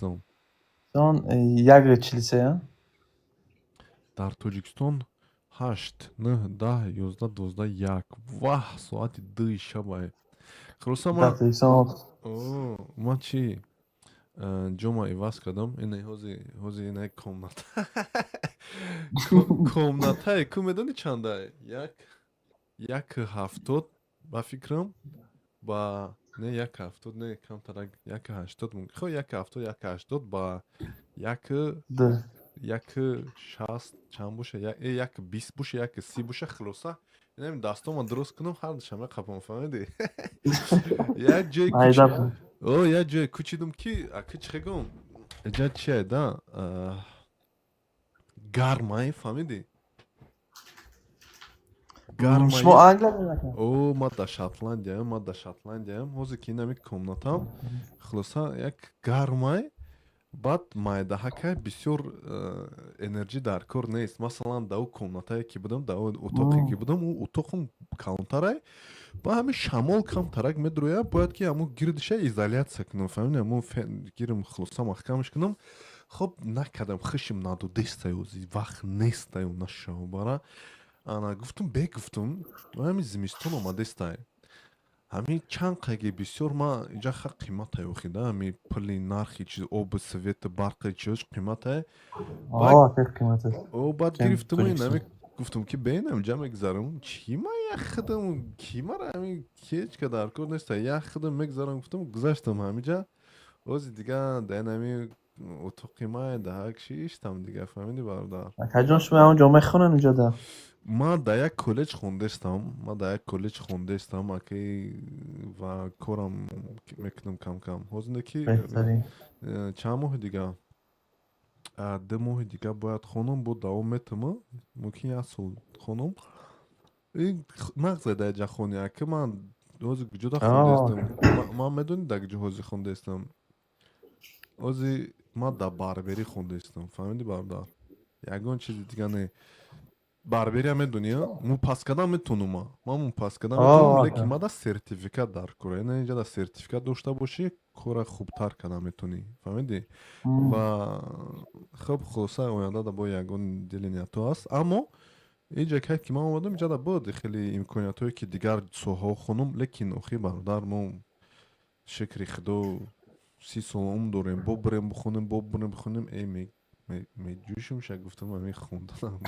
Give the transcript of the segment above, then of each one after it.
Тоҷикистон? 1:43. Дар Тоҷикистон 8, 9, 10, 11, 12, 1. Ваҳ, соати 2-и шабае. Хулоса, Дар Тоҷикистон. Ман чӣ, ҷома иваз кардам. Ина ҳози ина комната, комнатае ку, медонӣ чандае? 1:70 ба фикрам, ба не, 1:70 не, камтарак, 1:80 мумкин. Хо, 1:70, 1:80 ба як 1:60 чанд боша, 1:20 боша, 1:30 боша. Хулоса, инами дастома дуруст кунам, ҳар душанбе қапам, фаҳмидӣ? Як ҷои о як ҷое кучидум, ки аки чӣ гум, иҷа чие да, гармай, фаҳмидӣ? Шумо Англия? О, ма дар Шотландияам, ма дар Шотландияам. Ҳозир ки инами комнатам, хулоса, як гармай, баъд майдаҳакай, бисёр энерҷӣ дар кор нест. Масалан, дар ӯ комнатае ки будам, дар ӯ утоқе ки будам, ӯ утоқам калонтарай, ба ҳамин шамол камтарак медрояд, бояд ки ҳамун гирдиша изоляция кунам, фаҳмидӣ? Ҳамун гирм, хулоса, маҳкамаш кунам. Хоб, накардам, хишим надодестай, ози вақт нестаю нашавбара. Ана гуфтум, бегуфтум, ҳамин зимистон омадестай, ҳамин чанд қайги бисёр ма инҷа ха қиматай охида, ҳами пули нархи чиз, оби, свети, барқи, чиз қиматай. О, баъд гирифтуму инами гуфтум, ки бенам ҷа мегзарам, чӣ ма як хидам, ки мара ҳами ҳеч ка дар кор неста, як хидам мегзарам, гуфтум, гузаштам ҳамиҷа. Ози дига дар инами утоқи май даҳак шиштам дига, фаҳмидӣ, бародар? Акаҷон, шумо ҳамон ҷо мехонен уҷода? Ман дар як коллеҷ хондестам, ман дар як коллеҷ хондестам, акай, ва корам мекунам кам-кам. Ҳозир ки чанд моҳи дига, 2 моҳи дига бояд хонам, бо давом метама, мумкин як сол хонам. Нағзе дар ҷа хони, ака. Ман ҳозир куҷода хондестам? Ман медонӣ, дар куҷо ҳозир хондестам? Ҳозир ман дар барберӣ хондестам, фаҳмидӣ, бародар? Ягон чизи дига не. Барберия медонӣ, мӯ паст кардан метонум, ман мӯ паст кардан метонам, лекин ман да сертификат дар кора. Ина инҷа да сертификат дошта бошӣ, кора хубтар кардан метонӣ, фаҳмидӣ? Ва хуб, хулоса, оянда да бо ягон дили ниятҳо аст. Аммо инҷа кай ки ман омадам, инҷа да буд хеле имкониятҳое, ки дигар соҳаҳо хонум, лекин охи, бародар, мо, шукри Худо, 30 сол умр дорем, бо бирем бихонем, бо бирем бихонем, э меҷӯшум ша, гуфтам, ами хонданам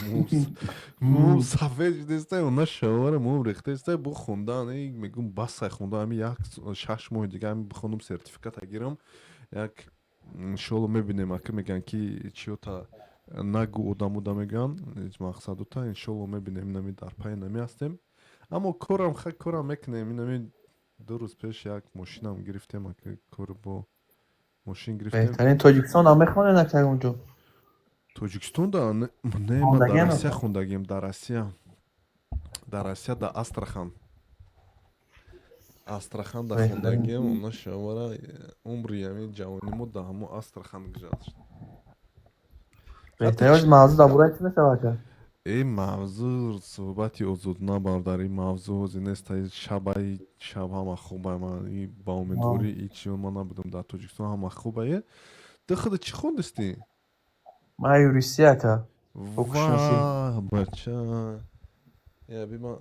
мӯ сафед шудестай, она шавара мӯм рехтестай, бо хондан мегум, басай хондан, ами як 6 моҳи дига ами бихонум, сертификата гирам, як иншолло мебинем. Ака, мегӯянд, ки чиёта нагу, одамуда мегӯянд, мақсадута иншолло мебинем, инами дар пайи нами ҳастем. Аммо корам, ха, корам мекунем. Инами 2 рӯз пеш як мошинам гирифтем, ака, кор бо мошин гирифтем. Беҳтарин. Тоҷикистон ҳам мехонед, ака, онҷо? Тоҷикистон да не, ман дар Россия хондагием, дар Россия, дар Россия, дар Астрахан, Астрахан да хондагием. Она шавара умри ҳамин ҷавонимо да ҳамо Астрахан гузашт. Беҳтарин. Мавзӯъ дар бораи чӣ мешавад, ака? Ин мавзӯъ суҳбати озодона, бародар, ин мавзӯъ ҳозир нест. Шабаи шаб ҳама хубай, ман ба умедворӣ ичи ман набудам, дар Тоҷикистон ҳама хубае. Ту худа чӣ хондистӣ? Ман юристӣ, ака. Ҳуқуқшиносӣ. Ва, бача, я бима,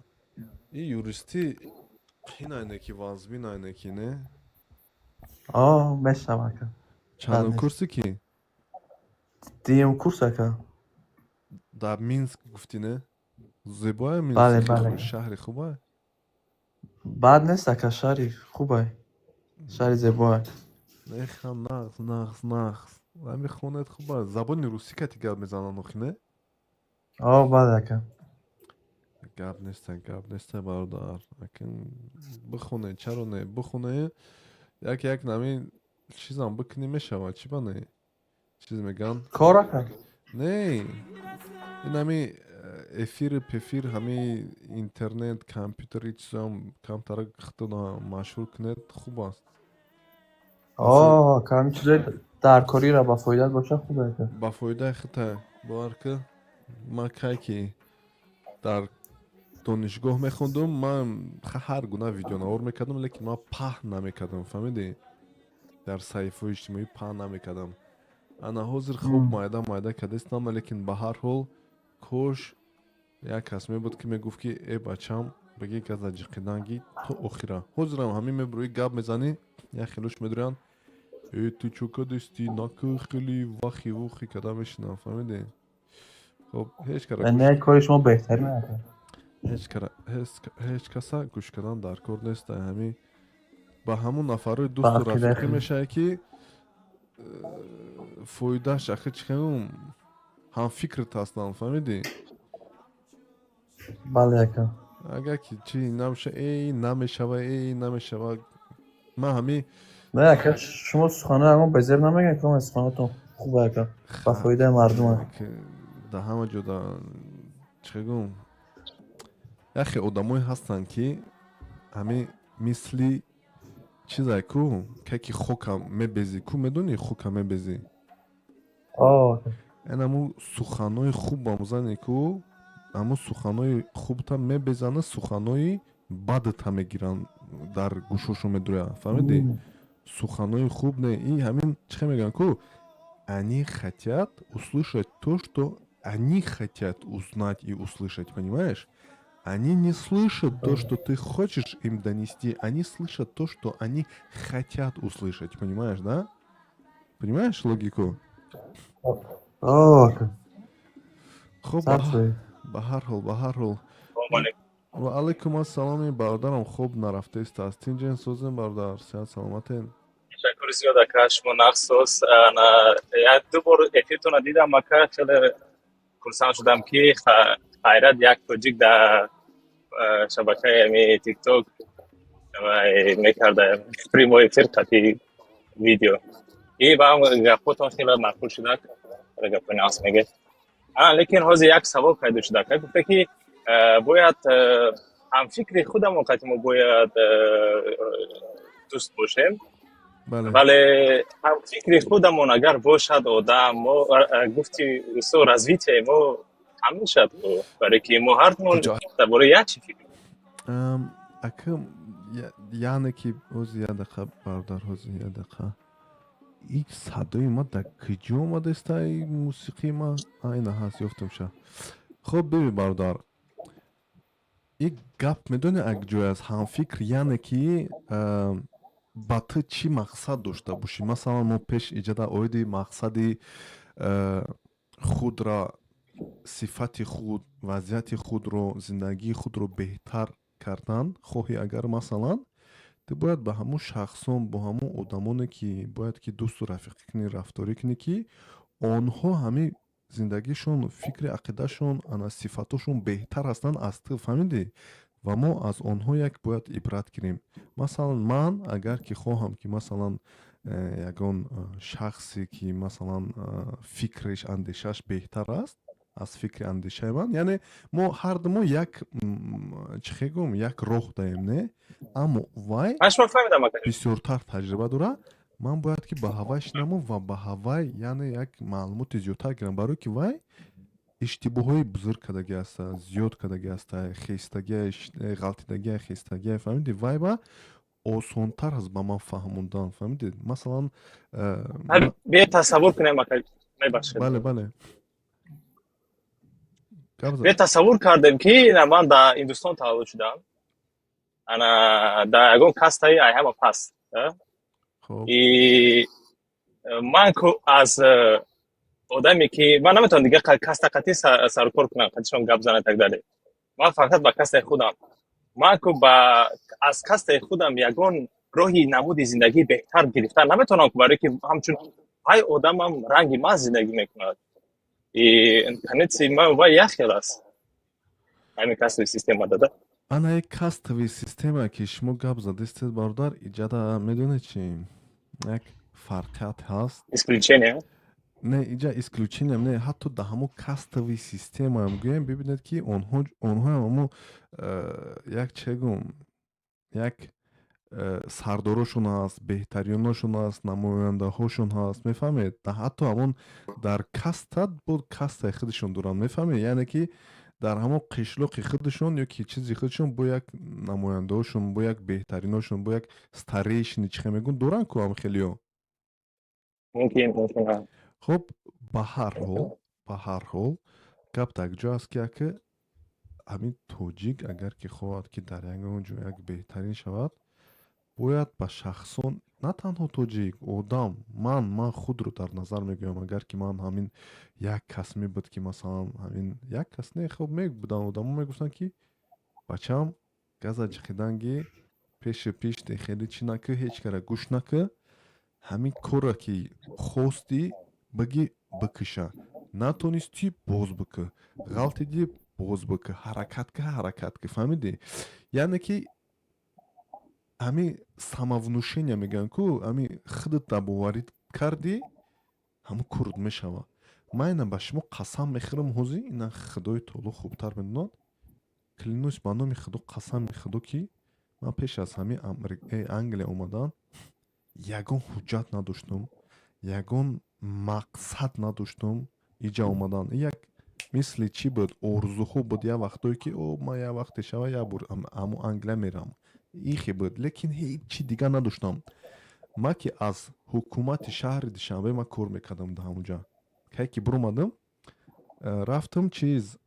и юристӣ қинайне ки вазминайне ки не? О, мешавад, ака. Чандум нест. курси ки? Дуюм курс, ака. Дар Минск гуфтӣ, не? Зебоя Минск? Бале, бале. Шаҳри хубае? Бад нест, ака, шаҳри хубай, шаҳри зебоай. Неха, нағз, нағз, нағз. Ҳами хонед, хуба. Забони русӣ кати гап мезананд охи, не? О, бале, ака. Гап неста, гап неста, бародар. Акин бихоне, чаро не, бихоне, як нами чизам бикунӣ, мешавад, чӣ ба не, чиз мегӯянд. Кор, ака? Не, ин ҳами эфири пефир, ҳами интернет, компютери, чизам камтара худтона машҳур кунед, хуб аст. О, ака, ҳамин чизои даркориро ба фоидаат боша, хуб, ака. Ба фоидаи худта, бовар ки, ман кай ки дар донишгоҳ мехондум, ман ҳар гуна видеонавор мекардам, лекин ман паҳн намекардам, фаҳмидӣ? Дар саҳифаҳои иҷтимоӣ паҳн намекардам. Ана ҳозир хуб майда майда кардастам, лекин ба ҳар ҳол кош як кас мебуд, ки мегуфт, ки э бачам, баги газа ҷиқиданги то охира. Ҳозирам ҳамин мебурӯи, гап мезанӣ, як хелош медурянд: «Э, ту чо кардасти? Нака хеле вахи вухи када мешинам», фаҳмидӣ? Хоб, ҳеҷ кара Не, кори шумо беҳтарин. Ҳеҷ каса гӯш кардан дар кор нест. Ҳамин ба ҳамун нафарҳои дӯсту рафиқӣ мешавад, ки фоидааш, ахи, чӣ кунам, ҳамфикрт ҳастанд, фаҳмидӣ? Бале, ака. Агар ки чи набоша, эй намешава, эй намешава, ман ҳамин Не, ака, шумо суханои ҳамон безеб намегӯед, ки суханотон хуб, ака, ба фоидаи мардум. Да ҳама ҷо да, чӣ гум, яхе одамое ҳастанд, ки ҳамин мисли чизай ку, ки хока мебезӣ ку, медонӣ, хока мебезӣ, энаму суханои хубам зане ку, ҳамун суханои хубта мебезана, суханои бадта мегиранд, дар гӯшошон медурянд, фаҳмидӣ? Суханои хуб не, и ҳамин чӣ мегӯянд ку, они хотят услышать то, что они хотят узнать и услышать, понимаешь? Они не слышат то, что ты хочешь им донести, они слышат то, что они хотят услышать, понимаешь, да? Понимаешь логику? Хуб, ба ҳар ҳол, ба ҳар ҳол. Ва алайкум ассаломи, бародарам, хуб нарафтаист аст. Тинҷен, созем, бародар, сиҳат, саломатен? Ташаккури зиёд, ака, шумо нағз. Як ду бор эфиртонро дидам, ака, хеле хурсанд шудам, ки хайрат, як тоҷик дар шабакаи ами Тикток мекарда прямой эфир қати видео и ба гапотон хеле маъқул шуда, гапои нағз мегӯед. Лекин ҳозир як савол пайдо шуда, ака, гуфта, ки бояд ҳамфикри худамон қати мо бояд дӯст бошем, вале ҳамфикри худамон агар бошад одам, мо гуфти русо, развитие мо кам мешавад, барое ки мо ҳардумон дар бораи як чи фикр Ака, яъне ки ҳозир як дақиқа, бародар, ҳозир як дақиқа. И садои ма дар куҷо омадаиста? И мусиқии ма айна ҳаст, ёфтамша. Хуб, биби, бародар, и гап медони як ҷой аст. Ҳамфикр яъне ки ба ту чӣ мақсад дошта бошӣ. Масалан, мо пеш иҷода оиди мақсади худра, сифати худ, вазъияти худро, зиндагии худро беҳтар кардан хоҳӣ агар, масалан, ту бояд ба ҳамун шахсон, бо ҳамун одамоне, ки бояд ки дӯсту рафиқӣ кунӣ, рафторӣ кунӣ, ки онҳо ҳамин зиндагишон, фикри ақидашон, ана сифатошон беҳтар ҳастанд аз ту, фаҳмидӣ? Ва мо аз онҳо як бояд ибрат гирем. Масалан, ман агар ки хоҳам, ки масалан ягон шахсе, ки масалан фикриш, андешааш беҳтар аст аз фикри андешаи ман, яъне мо ҳарду мо як, чӣ хегӯм, як роҳ даем, не, аммо вай бисёртар таҷриба дорад, ман бояд ки ба ҳавай шинаму ва ба ҳавай, яъне як маълумоти зиёдтар гирам, барое ки вай иштибоҳҳои бузург кардагӣ аста, зиёд кардагӣ аста, хестагия, ғалтидагия, хестагия, фаҳмидӣ? Вай ба осонтар аст ба ман фаҳмондан, фаҳмидӣ? Масалан, биё тасаввур кунем, мебахшед. Бале. Биё тасаввур кардем, ки ман дар Ҳиндустон таваллуд шудам, ана дар ягон кастаи ай ҳама паст. И ман аз одаме, ки ман наметавонам дигар каста қатӣ сарукор кунам, қатишон гап занам, так далее, ман фақат ба кастаи худам, ман ку ба аз кастаи худам ягон роҳи намуди зиндагии беҳтар гирифтан наметавонам, барое ки ҳамчун вай одамам ранги ман зиндагӣ мекунад и конец ман вай як хел аст, ҳамин кастовый система дада. Ана як кастовый система, ки шумо гап задистед, бародар, иҷада медонед чи як фарқият ҳаст? Исключение. Не, иҷа исключениям не, ҳатто дар ҳамон кастовый системаам гӯем, бибинед, ки онҳоам ҳамо як, че гум, як сардорошон ҳаст, беҳтариношон ҳаст, намояндаҳошон ҳаст, мефаҳмед? Ҳатто ҳамон дар каста буд, кастаи худашон доранд, мефаҳмед? Яъне ки дар ҳамон қишлоқи худашон ё ки чизи худашон бо як намояндаҳошон, бо як беҳтариношон, бо як старейшини, чӣ мегӯн, доранд ку ҳам хелиё. Мумкин, мумкин. Хуб, ба ҳар ҳол, гап дар ҷо аст, ки ака, ҳамин тоҷик агар ки хоҳад, ки дар ягон ҷо як беҳтарин шавад, бояд ба шахсон, на танҳо тоҷик, одам, ман худро дар назар мегӯям, агар ки ман ҳамин як кас мебуд, ки масалан ҳамин як кас не, хуб, мебуданд одамо, мегуфтанд, ки бачам, газа ҷиқиданги пеши пишти хеле чӣ накӣ, ҳеҷ кара гӯш накӣ, ҳамин корра ки хостӣ, бигӣ, бикиша, натонистӣ, боз бикӣ, ғалтидӣ, боз бикӣ, ҳаракат ки, ҳаракат ки, фаҳмидӣ? Яъне ки ҳамин самовнушение мегӯянд ку, ҳамин худат боварӣ кардӣ, ҳамун корот мешавад. Ман ина ба шумо қасам мехӯрам, ҳозир ина Худои Таоло хубтар медонад, клянусь, ба номи Худо, қасами Худо, ки ман пеш аз ҳамин Англия омадан ягон ҳуҷҷат надоштум, ягон мақсад надоштум. Иҷа омадан як мисли чӣ буд, орзуҳо буд, як вақтое ки о, ман як вақте шава, як бор ҳамун Англия мерам, ихе буд, лекин ҳеҷ чи дигар надоштам. Ман ки аз ҳукумати шаҳри Душанбе ман кор мекардам дар ҳамунҷа, кай ки биромадам, рафтам, чиз,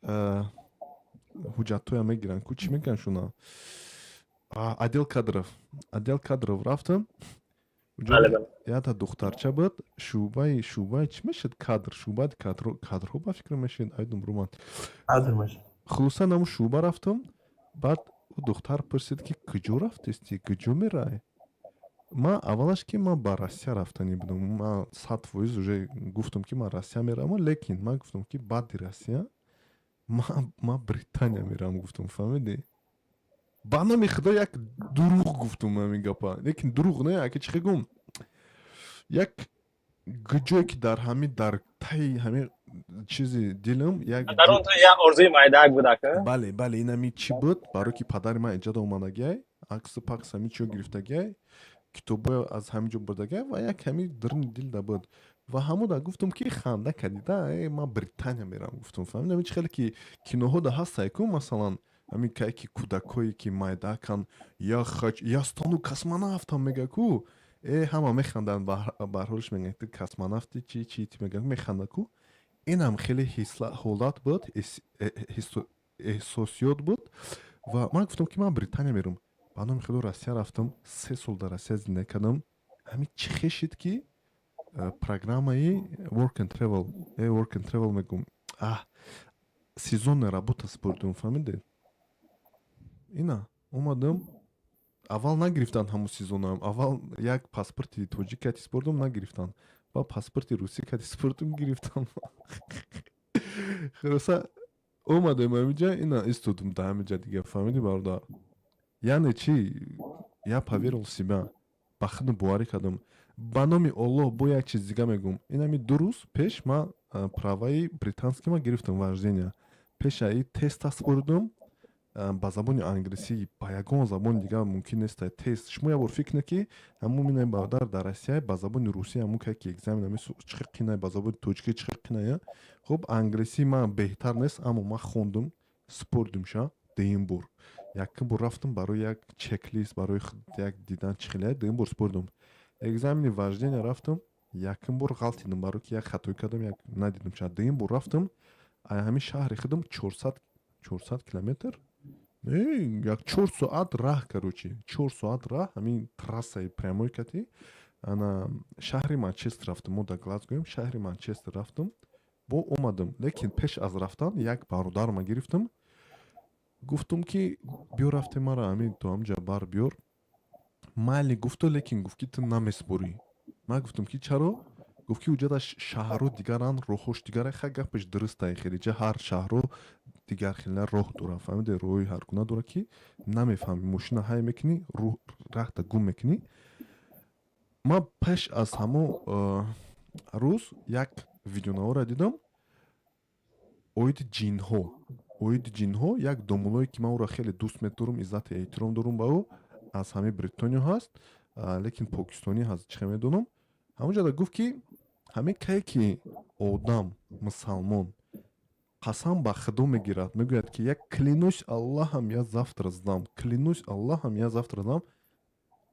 ҳуҷҷатҳоя мегиранд ку, чӣ мегӯянд шуна, отдел кадров, отдел кадров рафтам. Якта духтарча буд, шӯъбаи чӣ мешуд, кадр, шӯъбаи кадрҳо ба фикр мешид, айдум румад. Хулоса, наму шӯъба рафтам. Баъд ӯ духтар пурсид, ки куҷо рафтести, куҷо мерай? Ман аввалаш ки ман ба Россия рафтанӣ будам, ман 100% уже гуфтам, ки ман Россия меравам, лекин ман гуфтам, ки баъди Россия ман Британия меравам, гуфтам, фаҳмидӣ? Ба номи Худо, як дурӯғ гуфтум ҳамин гапа, лекин дурӯғ не, ака, чӣ гум, як ҷое ки дар ҳамин, дар таи ҳамин чизи дилам як Дар он то як орзуи майдаак буд, ака. Бале, ин ҳамин чӣ буд, барое ки падари ман иҷода омадагиай, аксу пакс ҳамин чиё гирифтагиай, китобҳо аз ҳамин ҷо бурдагиай ва як ҳамин даруни дилда буд. Ва ҳамуда гуфтум, ки ханда кардида, э, ман Британия мерам, гуфтум, фаҳмидам? Ҳамин чи хеле ки киноҳода ҳастай ку, масалан, ҳамин кае ки кӯдакҳое ки майдаакан, «Я хочу, я стану космонавтом» мега ку, э, ҳама механданд, барҳолиш мегӯянд: «Ту космонавти чи чи ти?» мегӯянд, механда ку. Инам хеле ҳолат буд, эҳсосиёт буд. Ва ман гуфтам, ки ман Британия мерам. Ба номи Худо, Россия рафтам, 3 сол дар Россия зиндагӣ кардам. Ҳамин чӣ хешид, ки программаи work and travel, work and travel мегӯм, а сезонная работа спурдум, фаҳмидед? Ина омадам. Аввал нагирифтанд ҳамун сезонаам. Аввал як паспорти тоҷик кати спурдум, нагирифтанд, баъд паспорти русӣ кати спурдум, гирифтам. Хулоса, омадем ҳамиҷа, ина истодум дар ҳамиҷа дига, фаҳмидӣ, бародар? Яъне чӣ, я поверил в себя, ба худам боварӣ кардам. Ба номи Оллоҳ, бо як чиз дига мегӯм: инами 2 рӯз пеш ман праваи британский ма гирифтам, вождения. Пешаи теста спурдум ба забони англисӣ, ба ягон забони дигар мумкин нест тест. Шумо як бор фикр кунед, ки ҳамун минаи бародар дар Россия ба забони русӣ ҳамун кае ки экзамен ами чӣ хел қинай, ба забони тоҷикӣ чӣ хел қиная. Хуб, англисӣ ман беҳтар нест, аммо ман хондум, спурдумша. Дуюм бор, якум бор рафтам барои як чек-лист, барои як дидан чӣ хеле, дуюм бор спурдум. Экзамени вождения рафтам, якум бор ғалтидам, барое ки як хатоӣ кардам, як надидам шояд. Дуюм бор рафтам, ҳамин шаҳри худам 400 километр, не, як 4 соат раҳ, короче, 4 соат раҳ, ҳамин трассаи прямой кати ана шаҳри Манчестер рафтам. Мо дар Глазгоем, шаҳри Манчестер рафтам, бо омадам. Лекин пеш аз рафтан як бародарма гирифтам, гуфтум, ки биё, рафтем, мара ҳамин то ҳамҷа бар биёр. Майли, гуфту, лекин гуфт, ки ту намеспорӣ. Ман гуфтам, ки чаро? Гуфт, ки уҷада шаҳрҳо дигаранд, роҳҳош дигара. Ха, гапаш дурустай, хелиҷа ҳар шаҳрҳо дигар хела роҳ дорад, фаҳмиде? Роҳи ҳаргуна дорад, ки намефаҳмӣ, мошина ҳай мекунӣ, раҳта гум мекунӣ. Ман пеш аз ҳамон рӯз як видеонаворо дидам оиди ҷинҳо, оиди ҷинҳо. Як домулое, ки ман ӯро хеле дӯст медорам, иззату эҳтиром дорам ба ӯ, аз ҳамаи Бритониё ҳаст, лекин покистонӣ ҳаст, чӣ медонам. Ҳамонҷода гуфт, ки ҳамин кае ки одам мусалмон қасам ба Худо мегирад, мегӯяд, ки як «Клянусь Аллахом, я завтра сдам, клянусь Аллахом, я завтра сдам»,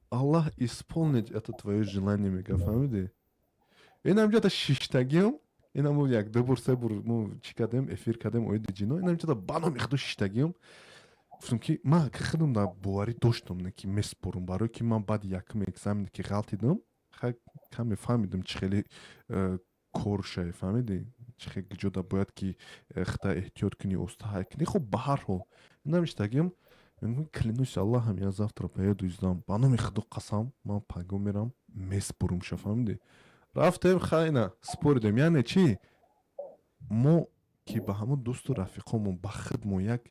Аллах исполнит это твоё желание, мега, фаҳмидӣ? Инам ҷода шиштагиам, инам як ду бор, се бор мо чӣ кардем, эфир кардем оиди ҷино. Инам ҷода ба номи Худо шиштагиам, гуфтам, ки ман худам дар боварӣ доштам, не ки месупорам, барое ки ман баъди якум экзамене ки ғалтидам, каме фаҳмидам, чӣ хеле кор шае, фаҳмидӣ, чӣ хел ҷода бояд ки хита эҳтиёт кунӣ, оста ҳай кунӣ. Хуб, ба ҳар ҳол, инам иштагиам, клянусь Аллахом, я завтра поеду и сдам, ба номи Худо қасам, ман паго мерам, месупорам ша, фаҳмидӣ. Рафтем, хайна споридем. Яъне чӣ, мо ки ба ҳамон дӯсту рафиқомон, ба худмо як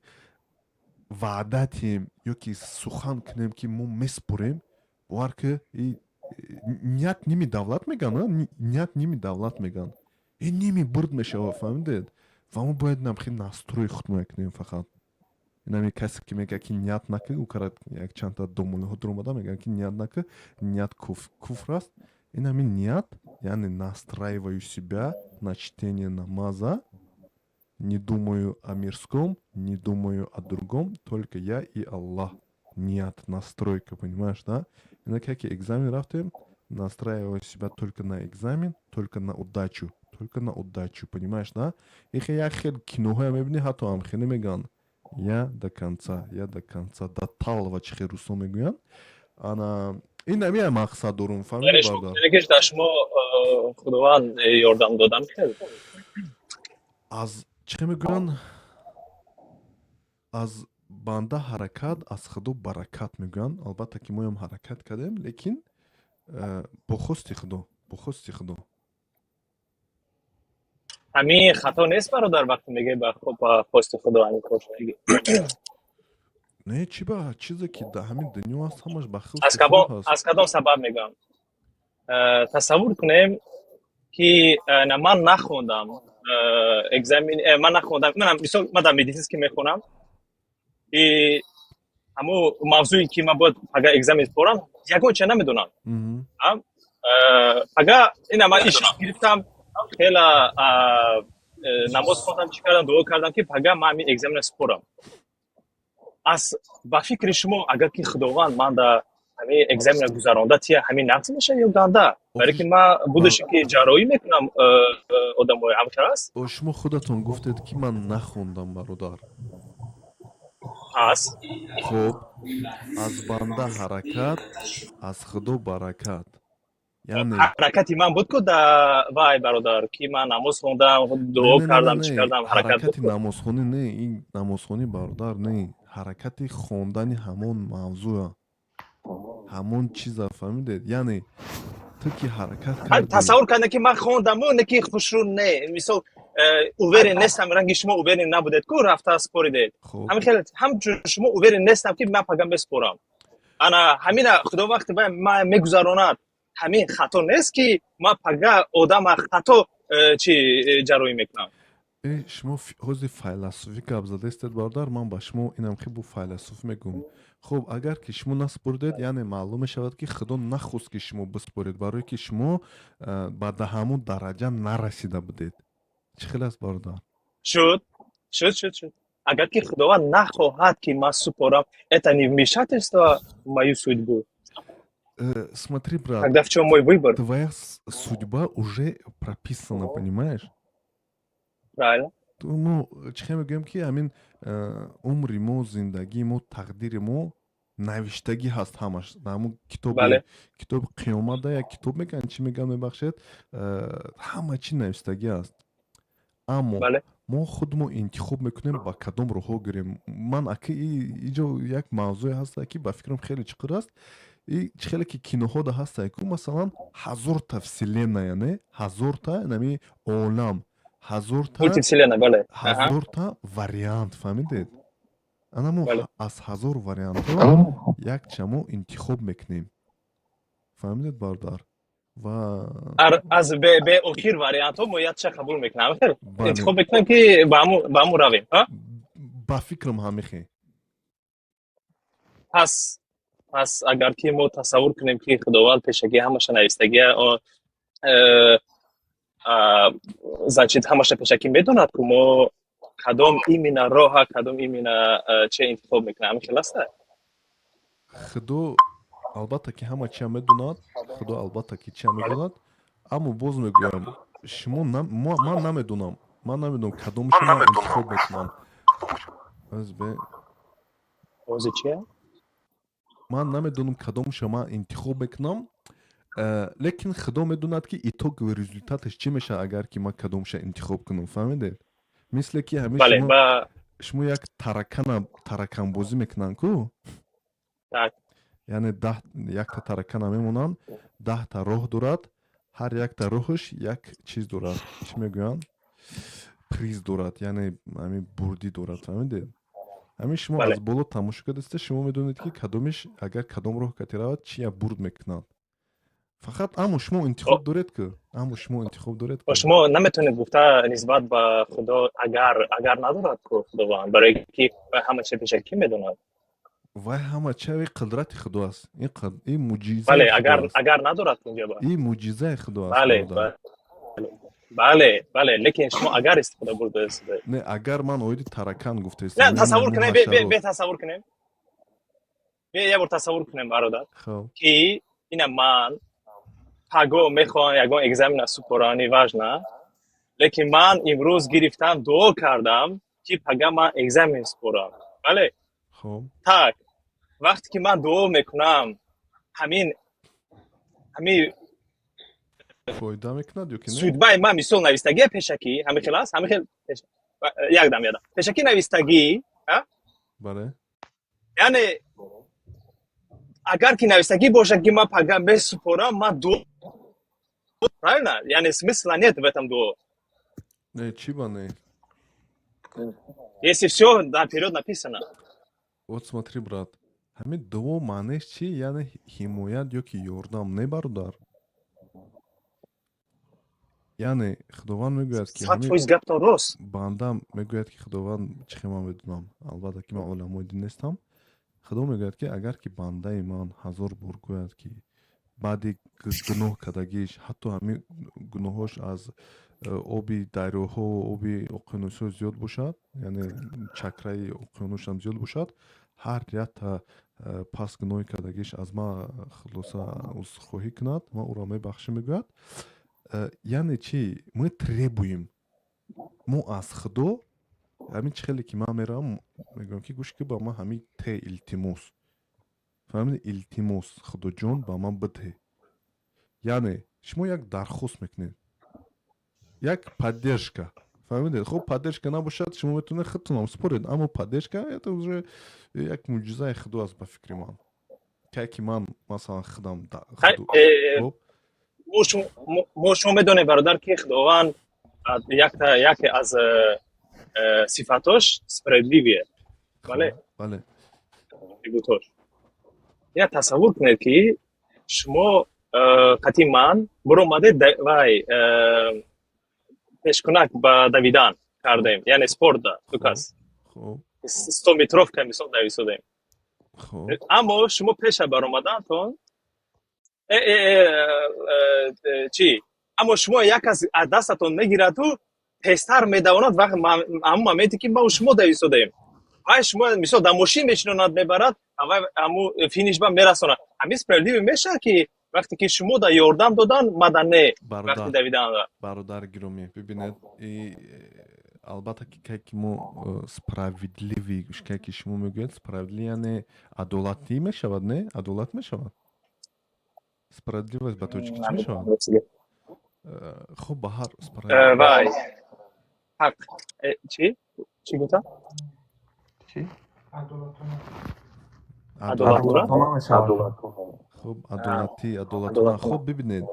ваъда тиҳем ё ки сухан кунем, ки мо месупорем, бовар ки ният ними давлат меган, ният ними давлат меган, ин ними бурд мешава, фаҳмидед. Ва мо бояд намхи настрой худмо кунем. Фақат инами касе ки мегӯяд, ки ният накӣ, ӯ кара як чандта домулиҳо дуромада мегӯянд, ки ният накӣ, ният куфр аст. Инами ният, яъне настраиваю себя на чтение намаза, не думаю о мирском, не думаю о другом, только я и Аллах. Ният, настройка, понимаешь, да? И как экзамен рафтем, настраиваю себя только на экзамен, только на удачу, только на удачу, понимаешь, да? Ихе як хел киноҳоя мебинӣ, ҳатто ҳам хеле мегӯянд: «Я до конца, я до конца, до талого», чӣ хел русо мегӯянд. Ана ин ҳамия мақсад дорум, фаҳмидӣ, бародар? Дар шумо Худованд ёрдам додам хел. Аз чӣ мегӯянд, аз банда ҳаракат, аз Худо баракат мегӯянд. Албатта ки моям ҳаракат кардем, лекин бо хости Худо, бо хости Худо. Ҳамин хато нест, бародар, вақте мегӯӣ ба хости Худо ҳамин кор? Не, чӣ, ба чизе ки дар ҳамин дунё аст, ҳамаш ба Аз кадом сабаб мегӯям? Тасаввур кунем, ки ман нахондам экзамен, ман нахондам. Мисол, ман дар медицинский мехонам и ҳамун мавзӯе ки ман бояд пага экзамен спорам, ягон чиз намедонам. Пага ина ман иш гирифтам, хела намоз хондам, чӣ кардам, дуо кардам, ки пага ман ҳамин экзамена спорам. Аз ба фикри шумо, агар ки Худованд ман да ҳамин экзамена гузаронда тия, ҳамин нақз мешавад ё ганда? Барое ки ман будаше ки ҷарроҳӣ мекунам одамои, ҳамхел аст? Шумо худатон гуфтед, ки ман нахондам, бародар. Ҳаст. Хуб, аз банда ҳаракат, аз Худо баракат, яъне Ҳаракати ман буд ку да вай, бародар, ки ман намоз хондам, дуо кардам, чӣ кардам, ҳаракат. Ҳаракати намозхонӣ не, ин намозхонӣ, бародар, не, ҳаракати хондани ҳамон мавзӯа, ҳамон чиза, фаҳмидед? Яъне ту ки ҳаракат кардӣ, тасаввур кардем, ки ман хондаму не, ки хушрӯ не, мисол, уверен нестам. Ранги шумо уверен набудед ку, рафта споридед. Ҳамин хел ҳамчун шумо уверен нестам, ки ман пага меспорам. Ана ҳамина Худо вақте ман мегузаронад, ҳамин хато нест, ки ман пага одама хато чи ҷарроҳӣ мекунам? Шумо ҳозир файласуфӣ гап задаистед, бародар. Ман ба шумо инам хел бу файласуф мегӯм. Хуб, агар ки шумо наспоридед, яъне маълум мешавад, ки Худо нахост, ки шумо биспоред, барое ки шумо ба ҳамун дараҷа нарасида будед. Чӣ хел аст, бародар? Шуд, шуд, шуд, шуд. Агар ки Худованд нахоҳад, ки ман супорам, это не вмешательство в мою судьбу? Смотри, брат. Тогда в чем мой выбор? Твоя судьба уже прописана, понимаешь? Правильно. Мо чӣ хел мегӯем, ки ҳамин умри мо, зиндагии мо, тақдири мо навиштагӣ ҳаст ҳамаш ҳамун китоби, китоби қиёмата, як китоб мегӯянд, чӣ мегӯянд, мебахшед, ҳама чӣ навиштагӣ аст, аммо мо худмо интихоб мекунем, ба кадом роҳҳо гирем. Ман ака иҷо як мавзӯе ҳаста, ки ба фикрам хеле чуқур аст. И чӣ хеле ки киноҳода ҳаста ку, масалан, ҳазорта вселенная, не, ҳазорта нами олам, ҳазорта ҳазорта вариант, фаҳмидед? Ана мо аз 1000 вариантҳо якча мо интихоб мекунем, фаҳмидед, бародар? Ва аз беохир вариантҳо мо якча қабул мекунем, интихоб мекунем, ки ба ҳамун равем. Ба фикрам, ҳамихе. Пас агар ки мо тасаввур кунем, ки Худованд пешакӣ ҳамаша навистагия, значит, ҳамаша пешакӣ медонад, ку мо кадом именно роҳа, кадом именно че интихоб мекунем. Ҳамин хел аста? Худо албатта ки ҳама чия медонад, Худо албатта ки чия медонад. Аммо боз мегӯям, шумо ман намедонам кадомшо ман интихоб мекунам. Ози чия? Ман намедонам, кадомша ман интихоб мекунам, лекин Худо медонад, ки итоговый результаташ чӣ мешавад, агар ки ман кадомша интихоб кунам. Фаҳмидед? Мисле ки ҳамин шумо як таракана тараканбозӣ мекунанд ку, яъне якта таракана мемонанд, 10-та роҳ дорад, ҳар якта роҳаш як чиз дорад, чӣ мегӯянд, приз дорад, яъне ҳамин бурдӣ дорад. Фаҳмидед? Ҳамин шумо аз боло тамошо кардастед, шумо медонед, ки кадомиш, агар кадом роҳ кати равад, чия бурд мекунад фақат. Аммо шумо интихоб доред ку, аммо шумо интихоб доред. Шумо наметавонед гуфта нисбат ба Худо агар надорад ку Худованд, барои ки ҳама чи пешакӣ медонад. Вай ҳама чави қудрати Худо аст, ин муъҷизаи Бале, агар надорад инҷа. Ин муъҷизаи Худо аст. Бале, лекин шумо агар истифода бурдаед. Не, агар ман оиди таракан гуфтаистам. Не, тасаввур кунем, бе, тасаввур кунем, бе, як бор тасаввур кунем, бародар, ки ина ман паго мехоҳам ягон экзамена супорам, неважно, лекин ман имрӯз гирифтам, дуо кардам, ки пага ман экзамен супорам, бале. Так, вақте ки ман дуо мекунам, ҳамин фоида мекунад ё ки не? Судьбаи ман, мисол, навистагия пешакӣ ҳамин хел аст, ҳамин хел, якдам, ядам, пешакӣ навистагӣ. Бале. Яъне агар ки навистагӣ бошад, ки ман пага месупорам, ман дуо, правильно? Яъне смысла нет в этом дуо. Не, чӣ ба не? Если все наперед написано. Вот смотри, брат, ҳамин дуо маънеш чи? Яъне ҳимоят ё ки ёрдам, не, бародар? Яъне Худованд мегӯяд, ки 100% гаптон рост. Банда мегӯяд, ки Худованд, чӣ хел ман медонам, албатта ки ман уламои дин нестам, Худо мегӯяд, ки агар ки бандаи ман 1000 бор гӯяд, ки баъди гуноҳ кардагиш, ҳатто ҳамин гуноҳош аз оби дарёҳо, оби уқёнусҳо зиёд бошад, яъне чакраи уқёнусам зиёд бошад, ҳар якта пас гуноҳи кардагиш аз ман хулоса узрхоҳӣ кунад, ман ӯро мебахшам, мегӯяд. Яъне чӣ мы требуем? Мо аз Худо ҳамин чӣ хеле ки ман меравам, мегӯям, ки гӯш ки, ба ман ҳамин те, илтимос, фаҳмиди, илтимос, Худоҷон, ба ман бидиҳ. Яъне шумо як дархост мекунед, як поддержка, фаҳмидед? Хуб, поддержка набошад, шумо метавонед худтонам според, аммо поддержка — это уже як муъҷизаи Худо аст, ба фикри ман, ке ки ман масалан худам. Мо шумо медонем, бародар, ки Худованд яке аз сифатош справедливый, бале? Бале. Атрибутош. Я тасаввур кунед, ки шумо қати ман буромадед, вай пешкунак ба давидан кардем, яъне спорта, ду кас 100-метровка, мисол, дависодем, аммо шумо пеша баромадантон чӣ, аммо шумо як кас аз дастатон мегираду тезтар медавонад. Вақт ҳамон моменте ки ма шумо дависодаем, вай шумо, мисол, дар мошин мешинонад, мебарад, вай ҳамун финиш ба мерасонад. Ҳамин справедливый мешавад, ки вақте ки шумо да ёрдам додан, мада не, вақти давидан? Бародар гиромӣ, бибинед, албатта ки кай ки мо справедливый, кай ки шумо мегӯяд справедливый, яъне адолатӣ мешавад, не? Адолат мешавад. Справедливость ба тоҷикӣ чӣ мешавад? Хуб, ба ҳар Вай, ҳақ, чӣ, чӣ гуфтам? Чӣ? Адолатона. Хуб, адолатӣ, адолатона. Хуб, бибинед,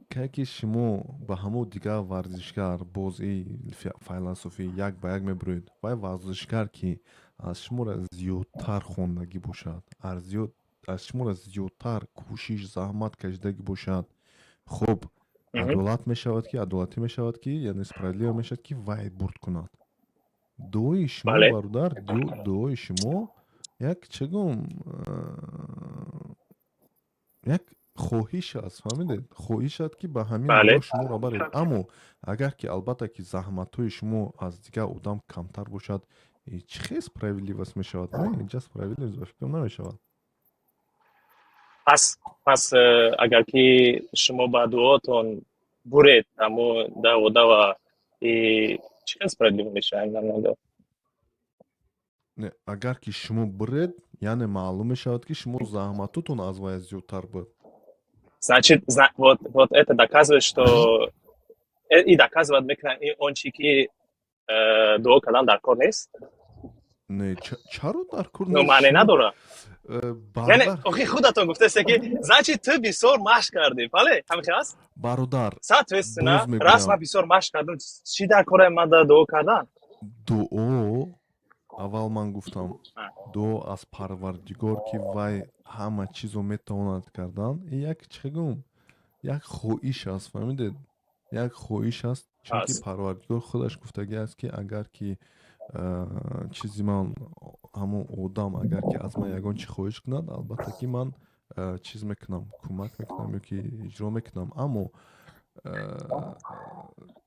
кай ки шумо ба ҳамон дигар варзишгар бозии файласуфӣ як ба як мебуроед, вай варзишгар, ки аз шуморо зиёдтар хондагӣ бошад, аз шуморо зиёдтар кӯшиш, заҳмат кашидагӣ бошад, хуб, адолат мешавад, ки адолатӣ мешавад, ки яъне справедливо мешавад, ки вай бурд кунад. Дуои шумо, бародар, дуои шумо як, чӣ гум, як хоҳиш аст, фаҳмидед? Хоҳиш аст, ки ба ҳамин роҳ шуморо баред. Аммо агар ки, албатта ки, заҳматҳои шумо аз дигар одам камтар бошад, чӣ хел справедливость мешавад? Не, инҷа справедливость, ба фикрам, намешавад. Пас агар ки шумо ба дуотон Буред амо даво и чӣ хел справедливо мешавад, намедонам. Не, агар ки шумо буред, яъне маълум мешавад, ки шумо заҳматотон аз вай зиёдтар буд. Значит, вот это доказывает, что и доказывает мекунад он чи ки дуо кардан дар кор нест. Не, чаро дар кор? Ну, маъне надорад. Яъне охи худатон гуфтасе, ки значит, ту бисёр машқ кардӣ, бале, ҳамин хел аст? Бародар. Соответственно, раз ман бисёр машқ кардам, чӣ дар кораи ман дуо кардан? Дуо, аввал ман гуфтам, дуо аз Парвардигор, ки вай ҳама чизо метавонад кардан, як чӣ гум, як хоҳиш аст, фаҳмидед, як хоҳиш аст, чунки Парвардигор худаш гуфтагӣ аст, ки агар ки чизи ман, ҳамон одам, агар ки аз ман ягон чи хоҳиш кунад, албатта ки ман чиз мекунам, кӯмак мекунам ё ки иҷро мекунам. Аммо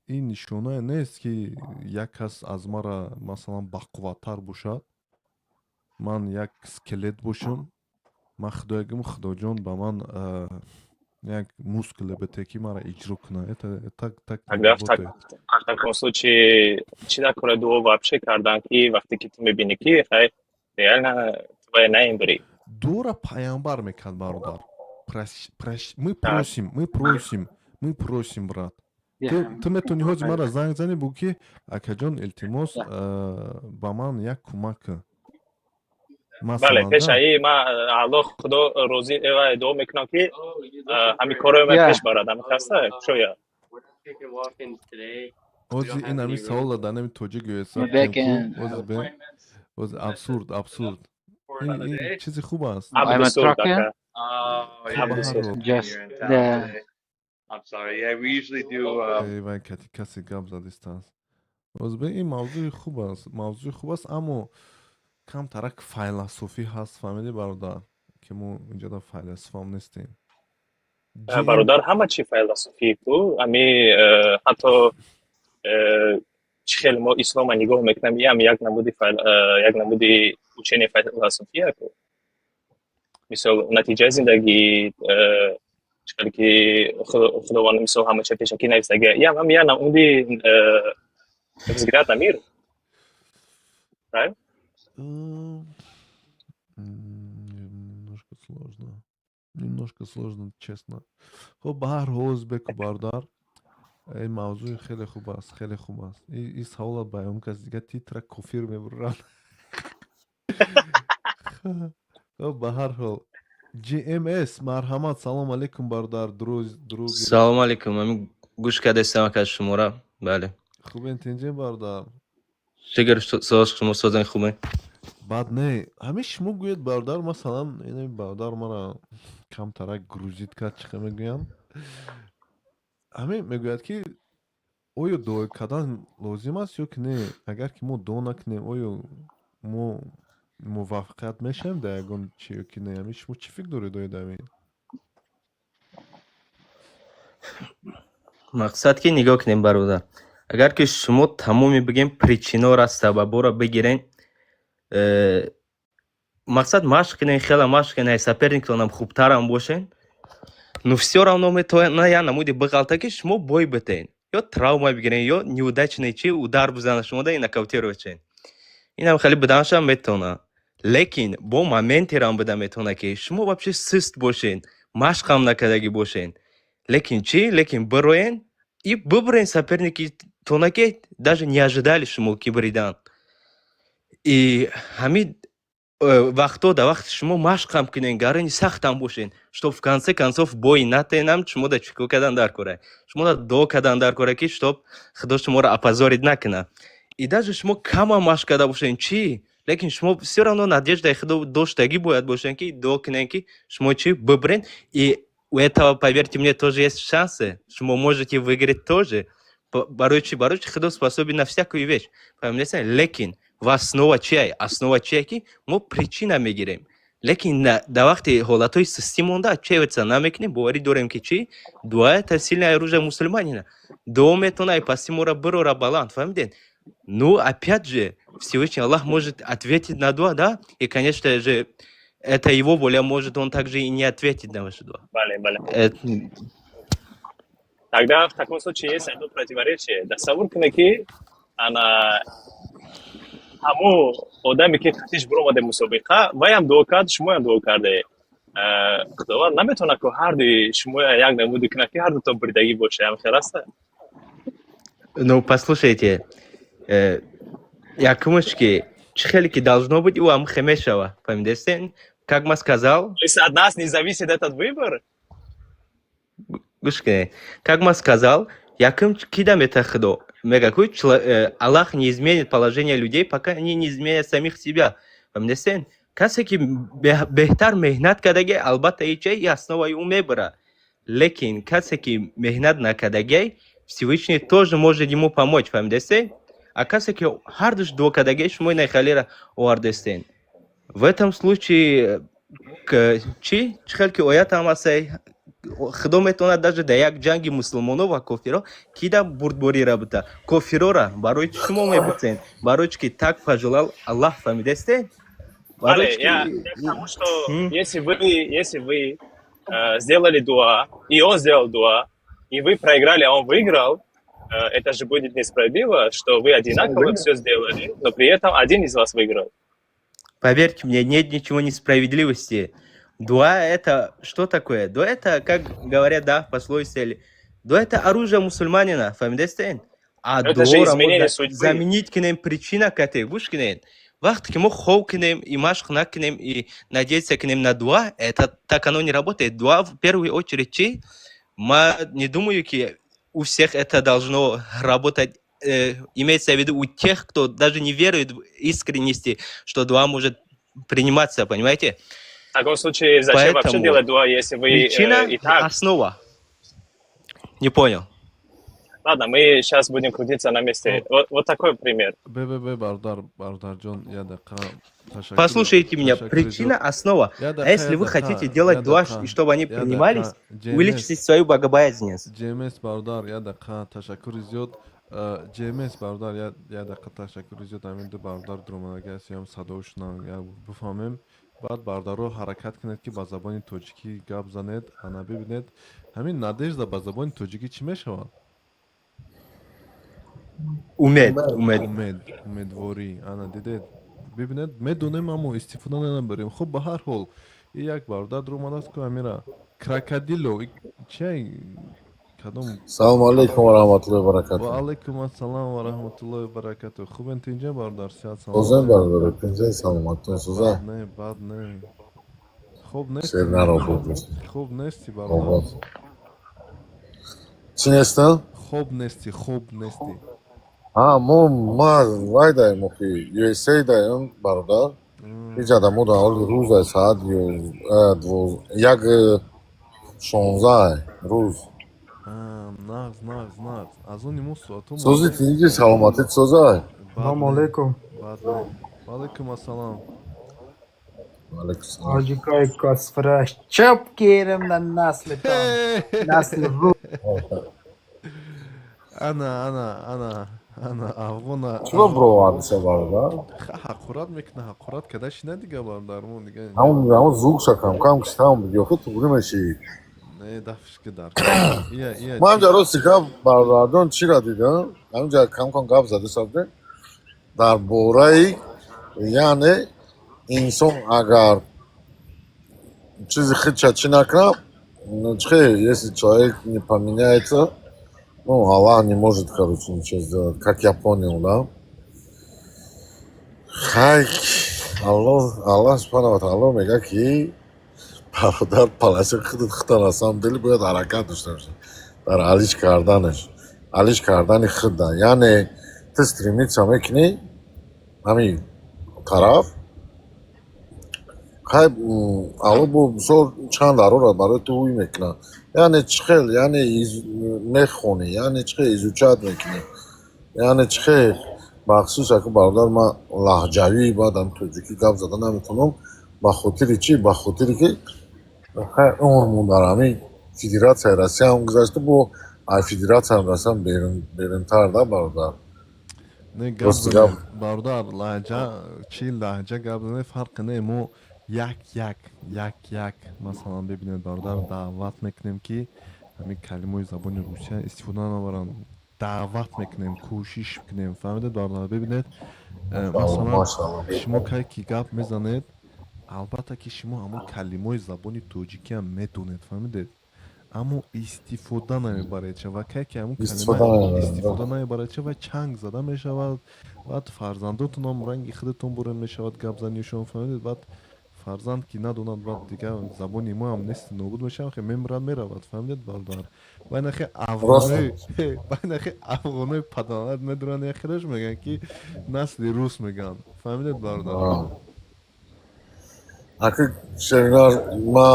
ин нишонае нест, ки як кас аз мара, масалан, бақувваттар бошад, ман як скелет бошам, ман Худоя гум: «Худоҷон, ба ман як мускуле бите, ки мара иҷро кунад». Это так Тогда в таком случае чӣ дар кора дуо вообще кардан, ки вақте ки ту мебинӣ, ки хай, реально ту бояд наимбирӣ? Дуора паямбар мекард, бародар. Мы просим, мы просим, мы просим, брат. Ту метавонӣ ҳозир мара занг занӣ, бугӯ, ки: «Акаҷон, илтимос, ба ман як кӯмак кун». Бале, пешаи ман Аллоҳ, Худо розӣ, дуо мекунам, ки ҳамин корро ман пеш барад, ҳамин хаста шояд. Ҳозир ин ҳамин савола дар нами тоҷик ҳозир абсурд, абсурд. Ин чизи хуб аст. Абсурд. Just the I'm sorry. Yeah, we usually do. Вай кати касе гап задистааст. Озбе, ин мавзӯи хуб аст, мавзӯи хуб аст, аммо камтарак файласуфӣ ҳаст, фаҳмидӣ, бародар, ки мо инҷода файласуфам нестем. Бародар, ҳама чи файласуфӣ ку, ами ҳатто чӣ хел мо ислома нигоҳ мекунем, иам як намуди учение файласуфия ку. Мисол, натиҷаи зиндагӣ, чӣ хел ки Худованд, мисол, ҳама чи пешакӣ нависага, иам ҳам як намуди взгляд на мир, правильно? Немножко сложно. Немножко сложно, честно. Хуб, ба ҳар ҳол, узбеку бародар, ин мавзӯи хеле хуб аст, хеле хуб аст. Ин савола ба он кас дига титра кофир мебуранд. Хуб, ба ҳар ҳол, GMS, марҳамат, салом алейкум, бародар, друг. Салом алейкум, ами гӯш кардастам ака шумора, бале. Хубен, тинҷем, бародар? Шукр, соз, шумо созан, хубен? Баъд не, ҳамин шумо гӯед, бародар, масалан, ин бародар мара камтарак грузит кард, чӣ мегӯянд, ҳамин мегӯяд, ки оё дуо кардан лозим аст ё ки не? Агар ки мо дуо накунем, оё мо муваффақият мешавем дар ягон чи ё ки не? Ҳамин шумо чӣ фикр доред оид ҳамин? Мақсад ки нигоҳ кунем, бародар, агар ки шумо тамоми, бигем, причинора, сабабҳоро бигирен, мақсад, машқ кунен, хела машқ кунен, соперниктонам хубтарам бошен, но всё равно метавона як намуди биғалта, ки шумо бой битен, ё травма бигирен, ё неудачный чи удар бизана шумода и нокаутировать шен. Инам хеле буданашам метавона, лекин бо моментерам буда метавона, ки шумо вообще сист бошен, машқам накардагӣ бошен, лекин чӣ, лекин бироен и бибурен соперники тона, ки даже не ожидали шумо ки буридан. И ҳамин вақтҳо, дар вақти шумо машқам кунен, гарани сахтам бошен, чтоб в конце концов бой натенам, шумо да чӣ кор кардан дар кора? Шумо да дуо кардан дар кора, ки чтоб Худо шуморо опозорить накунад. И даже шумо кама машқ карда бошен, чӣ, лекин шумо всё равно надеждаи худо доштагӣ бояд бошен, ки дуо кунен, ки шумо чӣ, бибурен. И у этого, поверьте мне, тоже есть шансы, шумо можете выиграть тоже. Барои чӣ? Барои чӣ? Худо способен на всякую вещь, фаҳмидед? Лекин ва основа чия? Основа чия, ки мо причина мегирем, лекин дар вақти ҳолатҳои систӣ монда отчаиваться намекунем, боварӣ дорем, ки чӣ, дуа — это сильное оружие мусульманина. Дуо метавона ай пасти моро бирора баланд, фаҳмидед? Ну, опять же, Всевышний Аллах может ответить на дуа, да, и, конечно же, это его воля, может он также и не ответить на вашу дуа. Бале. Тогда в таком случае есть одно противоречие. Тасаввур кунед, ки ана ҳамун одаме, ки қатиш биромаде мусобиқа, ваям дуо кард, шумоям дуо карде. Худованд наметавонад, ку ҳардуи шумо як намуди кунад, ки ҳардутон буридагӣ боша, ҳам хел аста? Ну, послушайте, якумаш, ки чӣ хеле ки должно быть, ӯ ҳам мешава. Фаҳмидестен? Как ма сказал, То есть от нас не зависит этот выбор? Гӯш кунед. Как ма сказал, якум кида мета Худо. Мега ку Аллах не изменит положение людей, пока они не изменят самих себя. Фаҳмидестен? Касе ки беҳтар меҳнат кардаги, албатта, ича и основаи ӯ мебара. Лекин касе ки меҳнат накардаги, Всевышний тоже может ему помочь, фаҳмидестен? А касе ки ҳардуш дуо кардаги, шумо ина халира овардестен. В этом случае чӣ? Чӣ хел ки оят ҳам ҳастай, Худо метавонад даже дар як ҷанги мусулмоно ва кофиро кида бурдборира бита. Кофирора. Барои чӣ шумо мепурсен? Барои чӣ ки так пожелал Аллах, фаҳмидесте? Барои Бале, чӣ я ки к тому, что М? если вы сделали дуа, и он сделал дуа, и вы проиграли, а он выиграл, это же будет несправедливо, что вы одинаково все сделали, но при этом один из вас выиграл. Поверьте мне, нет ничего несправедливости. Дуа — это что такое? Дуа — это, как говорят, да, в пословице, дуа — это оружие мусульманина, фаҳмидестен? А Но это же дуоро мо изменение судьбы. заменить кунем причина кате, гӯш кунед. Вақте ки мо хов кунем и машқ накунем и надеяться кунем на дуа, это так оно не работает. Дуа в первую очередь чи? Ма не думаю, ки у всех это должно работать, имеется в виду у тех, кто даже не верует в искренности, что дуа может приниматься, понимаете? В таком случае зачем вообще Поэтому делать дуа, если вы причина и так? Основа. Не понял. Ладно, мы сейчас будем крутиться на месте. Вот такой пример. Бе, бе, бе, бародар, бародарҷон, як дақиқа, ташаккур. Послушайте меня, Ташаккури причина зиёд. основа. Я А дақиқа, если я вы дақиқа, хотите делать я дуа, дақиқа, и чтобы они я принимались, дақиқа. увеличьте JMS, свою богобоязненность. JMS, бародар, як дақиқа, ташаккури зиёд. JMS, бародар, як дақиқа, ташаккури зиёд. Ҳамин ду бародар дуромадаги ҳастем, садоашона як бифаҳмем. Баъд, бародаро, ҳаракат кунед, ки ба забони тоҷикӣ гап занед. Ана, бибинед, ҳамин надежда ба забони тоҷикӣ чӣ мешавад? Умед, умед. Умед, умедворӣ. Ана, дидед, бибинед, медонем, аммо истифода набарем. Хуб, ба ҳар ҳол, и як бародар дуромадааст ку, амира крокодило чай кадом? Салому алейкум ва раҳматуллоҳи ва Ва баракатуҳ. Алайкум ассалом ва раҳматуллоҳи ва баракатуҳ. Хубен, тинҷа, бародар, сиҳат, Созен, саломат? бародар, тинҷа, саломатон, соза. Бад не, бад не. Хуб нести? Шер наро буд. Хуб нести, бародар? Обод. Чӣ нестам? Хоб нести, хоб нести? А, мо ма вай даем, охи, USA даем, бародар. Иҷада мо дар ҳоли рӯз ай, соат 1:16 рӯз. Нағз, нағз, нағз. Аз они мо соатҳо Сози, тинҷи, саломатит созай. Салому алейкум. Бад не. Ва алайкум ассалом. Алейкум салом. Тоҷикои косфурӯш, чоп керем на наслитон. Насли ру. Ана, ана, ана, ана афғона. Чиро бировардиша, бародар? Ҳақорат мекуна, ҳақорат када шина дига, бародар, мо дига. Ҳамун звукша кам кам киштам буди, охи туғри меши. Не, дафш ки дар ия, ия. Ман ҳамҷа рости гап, бародарҷон, чиро дидам, ҳамҷа кам кам гап зада шавде дар бораи, яъне инсон агар чизи худша чӣ накунад, чихе, если человек не поменяется, ну, Аллах не может, короче, ничего сделать, как я понял, да. Хай, Аллоҳ, Аллоҳ субҳана ва таъало мегӯяд, ки бародар, паласи худат худта на самом деле бояд ҳаракат дошта бошӣ дар алиш карданаш, алиш кардани худда. Яъне ту стремиться мекунӣ ҳамин тараф. Хай, Аллоҳ бо бисёр чанд дарора барои ту ҳуй мекунад. Яъне чӣ хел, яъне мехонӣ, яъне чӣ хел изучать мекунӣ, яъне чӣ хел. Бахшиш, аку бародар, ман лаҳҷавӣ баъдам тоҷикӣ гап зада наметавонам. Ба хотири чӣ? Ба хотире ки хай умрмон дар ҳамин Федератсияи Россия ҳам гузашта, бо ай Федератсияам Россиям берунтар да, бародар. Не, гап Рости гап. занем, бародар, лаҳҷа чи, лаҳҷа гап занем, фарқе не. Мо як як як як, масалан, бибинед, бародар, даъват мекунем, ки Ҳамин калимаҳои забони русия истифода набаранд, даъват мекунем, кӯшиш кунем, фаҳмидед, бародар? Бибинед, масалан, шумо кай ки гап мезанед, албатта ки шумо ҳамон калимаҳои забони тоҷикиам медонед, фаҳмидед, аммо истифода намебаред ва кай ки ҳамон калима истифода намебаред ва чанг зада мешавад, баъд фарзандотонам ранги худатон бурен мешавад гапзанишон, фаҳмидед? Баъд фарзанд ки надонад, баъд дигар забони моам нест, нобуд мешавад, мемирад, меравад, фаҳмидед, бародар? Байнахе афғонои паданалат медуранд, яхелаш мегӯянд ки насли рус мегӯянд, фаҳмидед, бародар? Аки шеринар, ма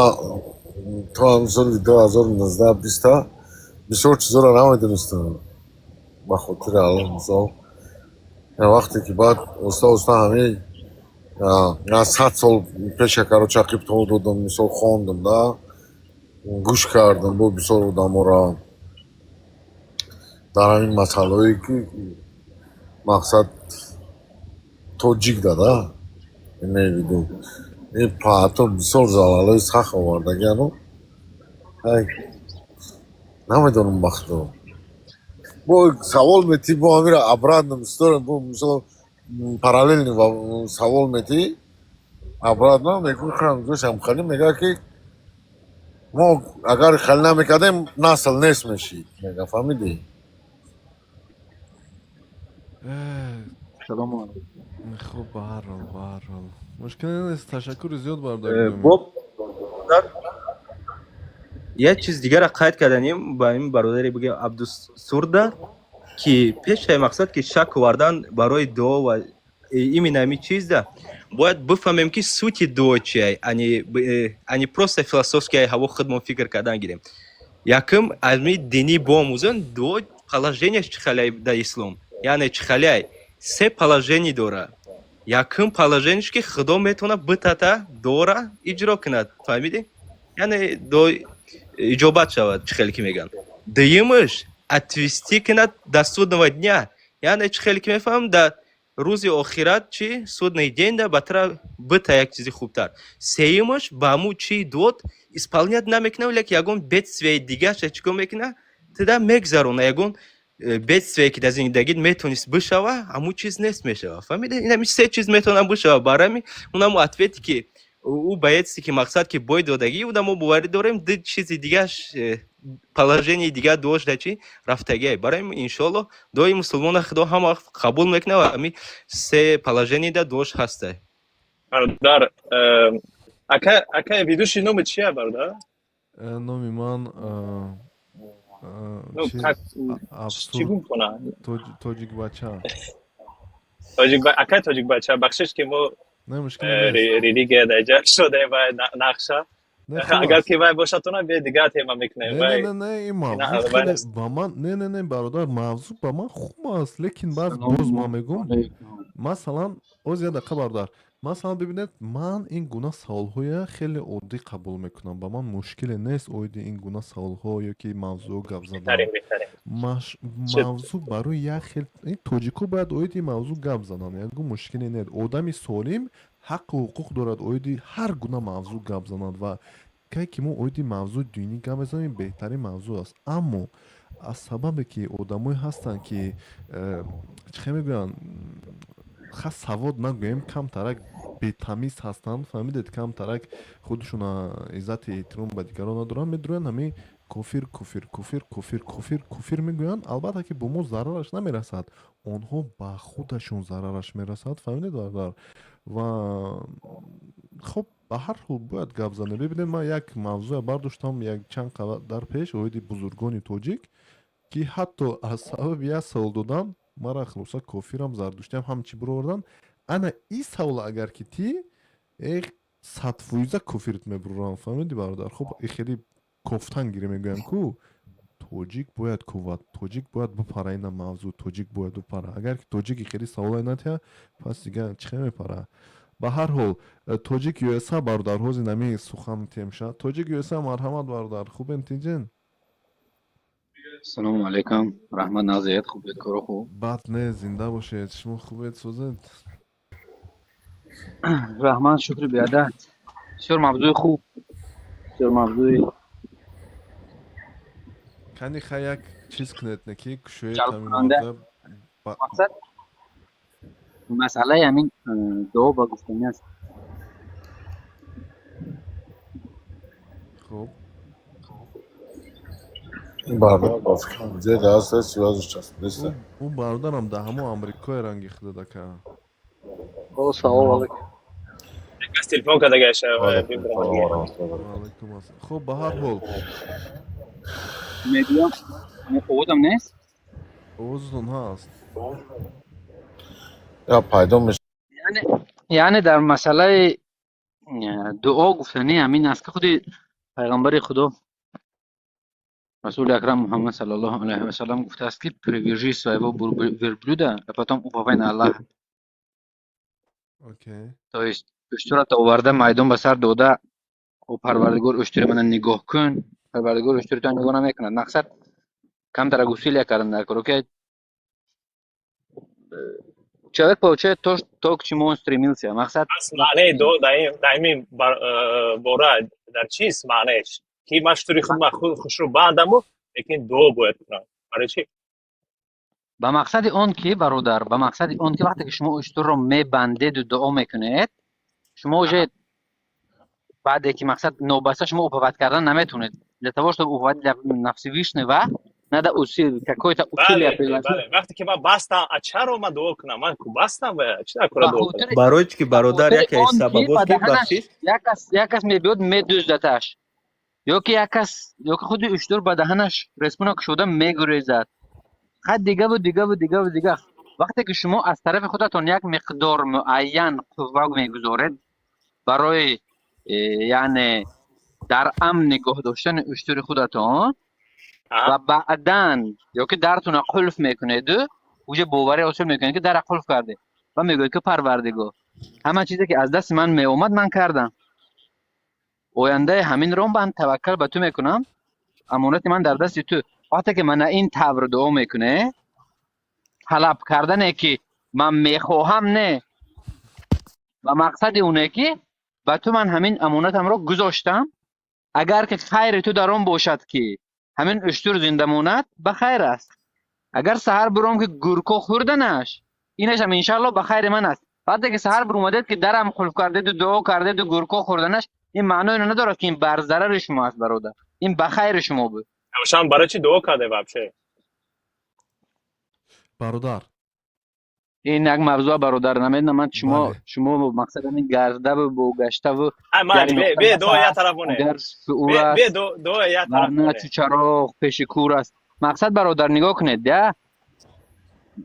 то ҳамин соли 2019 биста бисёр чизоро намедонистам, ба хотири Алло. Мисол, вақте ки баъд оста оста ҳамин 100 сол пеша, короче, ақибтон додам, мисол, хондам да, гӯш кардам бо бисёр одаморо дар ҳамин масъалаое ки мақсад тоҷик дада имею в виду ин ҳатто бисёр залалҳои сахт овардагиану намедонам, бахто бо савол метӣ, бо ҳамира обратно история, бо мисол параллельный савол метӣ, обратно мегӯ, хали мега ки мо агар хали намекардем, насл нест мешид, мега, фаҳмидӣ? Салому алайкум. Хуб, ба ҳар ҳол мушкиле нест, ташаккури зиёд, бародар. Боб, як чиз дигарро қайд карданем ба ин бародаре бигем, Абдусурда, ки пешаи мақсад ки шак овардан барои дуо ва именно ҳамин чизда бояд бифаҳмем, ки сути дуо чия, ани просто философски ҳаво худмон фикр кардан гирем. Якум, аз ми динӣ биомӯзем, дуо положение ш чӣ халай дар ислом, яъне чӣ халай, се положение дорад. Якум положение ш, ки Худо метавонад битата дуора иҷро кунад, фаҳмидӣ? Яъне дуо иҷобат шавад, чӣ хеле ки мегӯянд. Дуюмаш, отвести кунад до судного дня, яъне чӣ хеле ки мефаҳмам, дар рӯзи охират, чи судный день да ба тара бита як чизи хубтар. Сеюмаш, ба ҳамун чи дуот исполнять намекунад, лекин ягон бедствие дигаша чӣ кор мекунад, тида мегзарона, ягон бедствие ки дар зиндагит метавонист бишава, ҳамун чиз нест мешава, фаҳмида? Ин ҳами се чиз метавонад бишава. Барои ҳамин унамо ответ е ки ӯ боец е ки мақсад ки бой додагӣ, уда мо боварӣ дорем, ду чизи дигаш, положение дигар дуош да чи рафтагиай. Барои ҳамин, иншоалло, дуои мусулмона Худо ҳама вақт қабул мекунад ва ҳамин се положение да дуош ҳаста. Бародар, ака, ведущий номи чия, бародар? Номи ман Ну, как чӣ гуфтона? Тоҷикбача. Тоҷик ака, тоҷикбача, бахшиш ки мо Не, мушкиле нест. Религия даҷа шудаем ва нақша. Не, хуб Агар аст. ки вай бошад, тона бе дигар тема мекунем. Не, не. Вай Не, не, ин мавзӯъ ина вай хеле нест. ба ман, не, не, не, бародар, мавзӯъ ба ман хуб аст, лекин баъз боз ман мегӯм, масалан, оз як дақиқа, бародар, масалан, бибинед, ман ин гуна саволҳоя хеле оддӣ қабул мекунам, ба ман мушкиле нест оиди ин гуна саволҳо ё ки мавзӯъ гап задан. Беҳтарин, беҳтарин. Мавзӯъ барои як хел тоҷико бояд оиди мавзӯъ гап зананд, ягон мушкиле нет. Одами солим ҳаққу ҳуқуқ дорад оиди ҳар гуна мавзӯъ гап занад ва кай ки мо оиди мавзӯи динӣ гап мезанем, беҳтарин мавзӯъ аст. Аммо аз сабабе ки одамое ҳастанд, ки чӣ хел мегӯянд, хас савод нагӯем, камтарак бетамиз ҳастанд, фаҳмидед, камтарак худшуна иззати эҳтиром ба дигарон надоранд, медурӯянд, ҳамин кофир, куфир, куфир, куфир, куфир, куфир мегӯянд. Албатта ки бо мо зарараш намерасад, онҳо ба худашон зарараш мерасад, фаҳмидед, бародар? Ва хуб, ба ҳар ҳол бояд гап занем. Бибинед, ман як мавзӯе бардоштам як чанд қадар пеш оиди бузургони тоҷик, ки ҳатто аз сабаби як савол додан мара хулоса кофирам, зардуштиам, ҳама чӣ бировардан. Ана ин савол агар ки ти 100 фоиза кофирт мебурам, фаҳмиди, бародар? Хуб, хеле кофтан гирӣ, мегӯям ку тоҷик бояд кувад, тоҷик бояд бипара, ина мавзӯъ тоҷик бояд бипара. Агар ки тоҷики хеле саволе натиҳа, пас дига чӣ хел мепара? Ба ҳар ҳол, тоҷик юса, бародар, ҳозир нами сухан темша. Тоҷик юса, марҳамат, бародар, хубен, тинҷен? Салому алайкум, раҳмат, назият, хубед, коро хуб? Бад не, зинда бошед, шумо хубед, созед? Раҳмат, шукри беадад. Бисёр мавзӯи хуб, бисёр мавзӯи Кани, хай, як чиз кунед, не ки кушоед ҳамин Ҷалбкунанда. мавзӯъ Мақсад, масъалаи ҳамин дуо ба гуфтанӣ аст. Хуб. Ин бародар ба фикрам ҷои даст аст, связь ш часпидаста. Ӯ бародарам дар ҳамон Амрикое ранги худат, ака. Салом алейкум. Кас телефон кардагаша. Ваалайкум ассалом. Хуб, ба ҳар ҳол. Мегӯям, овозам нест? Овозатон ҳаст. Я пайдо меш. Яъне дар масъалаи дуо гуфтанӣ ҳамин аст, ки худи пайғамбари Худо, Расули Акрам Муҳаммад саллаллоҳу алайҳи васаллам гуфтааст, ки привяжи своего верблюда, а потом уповай на Аллаха. То есть уштурата оварда, майдон ба сар дода, о Парвардигор, уштури мана нигоҳ кун, Парвардигор уштури то нигоҳ намекунад. Мақсад, камтара усилия кардан дар кор, окей, человек получает то, к чему он стремился. Мақсад. Маънаи дуо дар ин бора дар чист маънаеш, ки ман шутури худ ман хушрӯ бандаму, лекин дуо бояд кунам, барои чӣ? Ба мақсади он ки, бародар, ба мақсади он ки вақте ки шумо уштурро мебандеду дуо мекунед, шумо уже баъде ки, мақсад, нобаста шумо уповать кардан наметавонед. Для того чтобы уповать на Всевышнего, надо какое-то усилие приложить. Бале, вақте ки ман бастам, а чаро ман дуо кунам? Ман ку бастам ва чӣ дар кора дуо кунам? Барои чӣ ки, бародар, яке аз сабабот ки, бахшиш. Як кас мебиёд, медуздаташ, ё ки як кас, ё ки худи уштур ба даҳанаш респона кушода мегурезад, хай, дигаву дигаву дигаву дига. Вақте ки шумо аз тарафи худатон як миқдор муайян қувва мегузоред барои яъне дар амн нигоҳ доштани уштури худатон ва баъдан ё ки дартона қулф мекунеду уже боварӣ ҳосил мекунед, ки дара қулф карде, ва мегӯед, ки Парвардигор, ҳама чизе ки аз дасти ман меомад, ман кардам, ояндаи ҳаминро ман таваккал ба ту мекунам, амонати ман дар дасти ту. Вақте ки мана ин тавр дуо мекунед, талаб кардане ки ман мехоҳам, не, ба мақсади оне ки ба ту ман ҳамин амонатамро гузоштам, агар ки хайри ту дар он бошад, ки ҳамин уштур зинда монад, ба хайр аст, агар саҳар буром, ки гурко хӯрданаш, инашам иншаалло ба хайри ман аст. Вақте ки саҳар буромадед, ки дарам қулф кардеду дуо кардеду гурко хӯрданаш, ин маънои инро надорад, ки ин бар зарари шумо аст, бародар, ин ба хайри шумо буд. Шам барои чӣ дуо карде вообще? Бародар. Ин як мавзӯъ, бародар, намедонам ман шумо шумо мақсад ҳамин гардаву бо гаштаву. Бе дуо як тарафоне. Бе дуо як тарафоне, чу чароғ пеши кур аст. Мақсад, бародар, нигоҳ кунед, я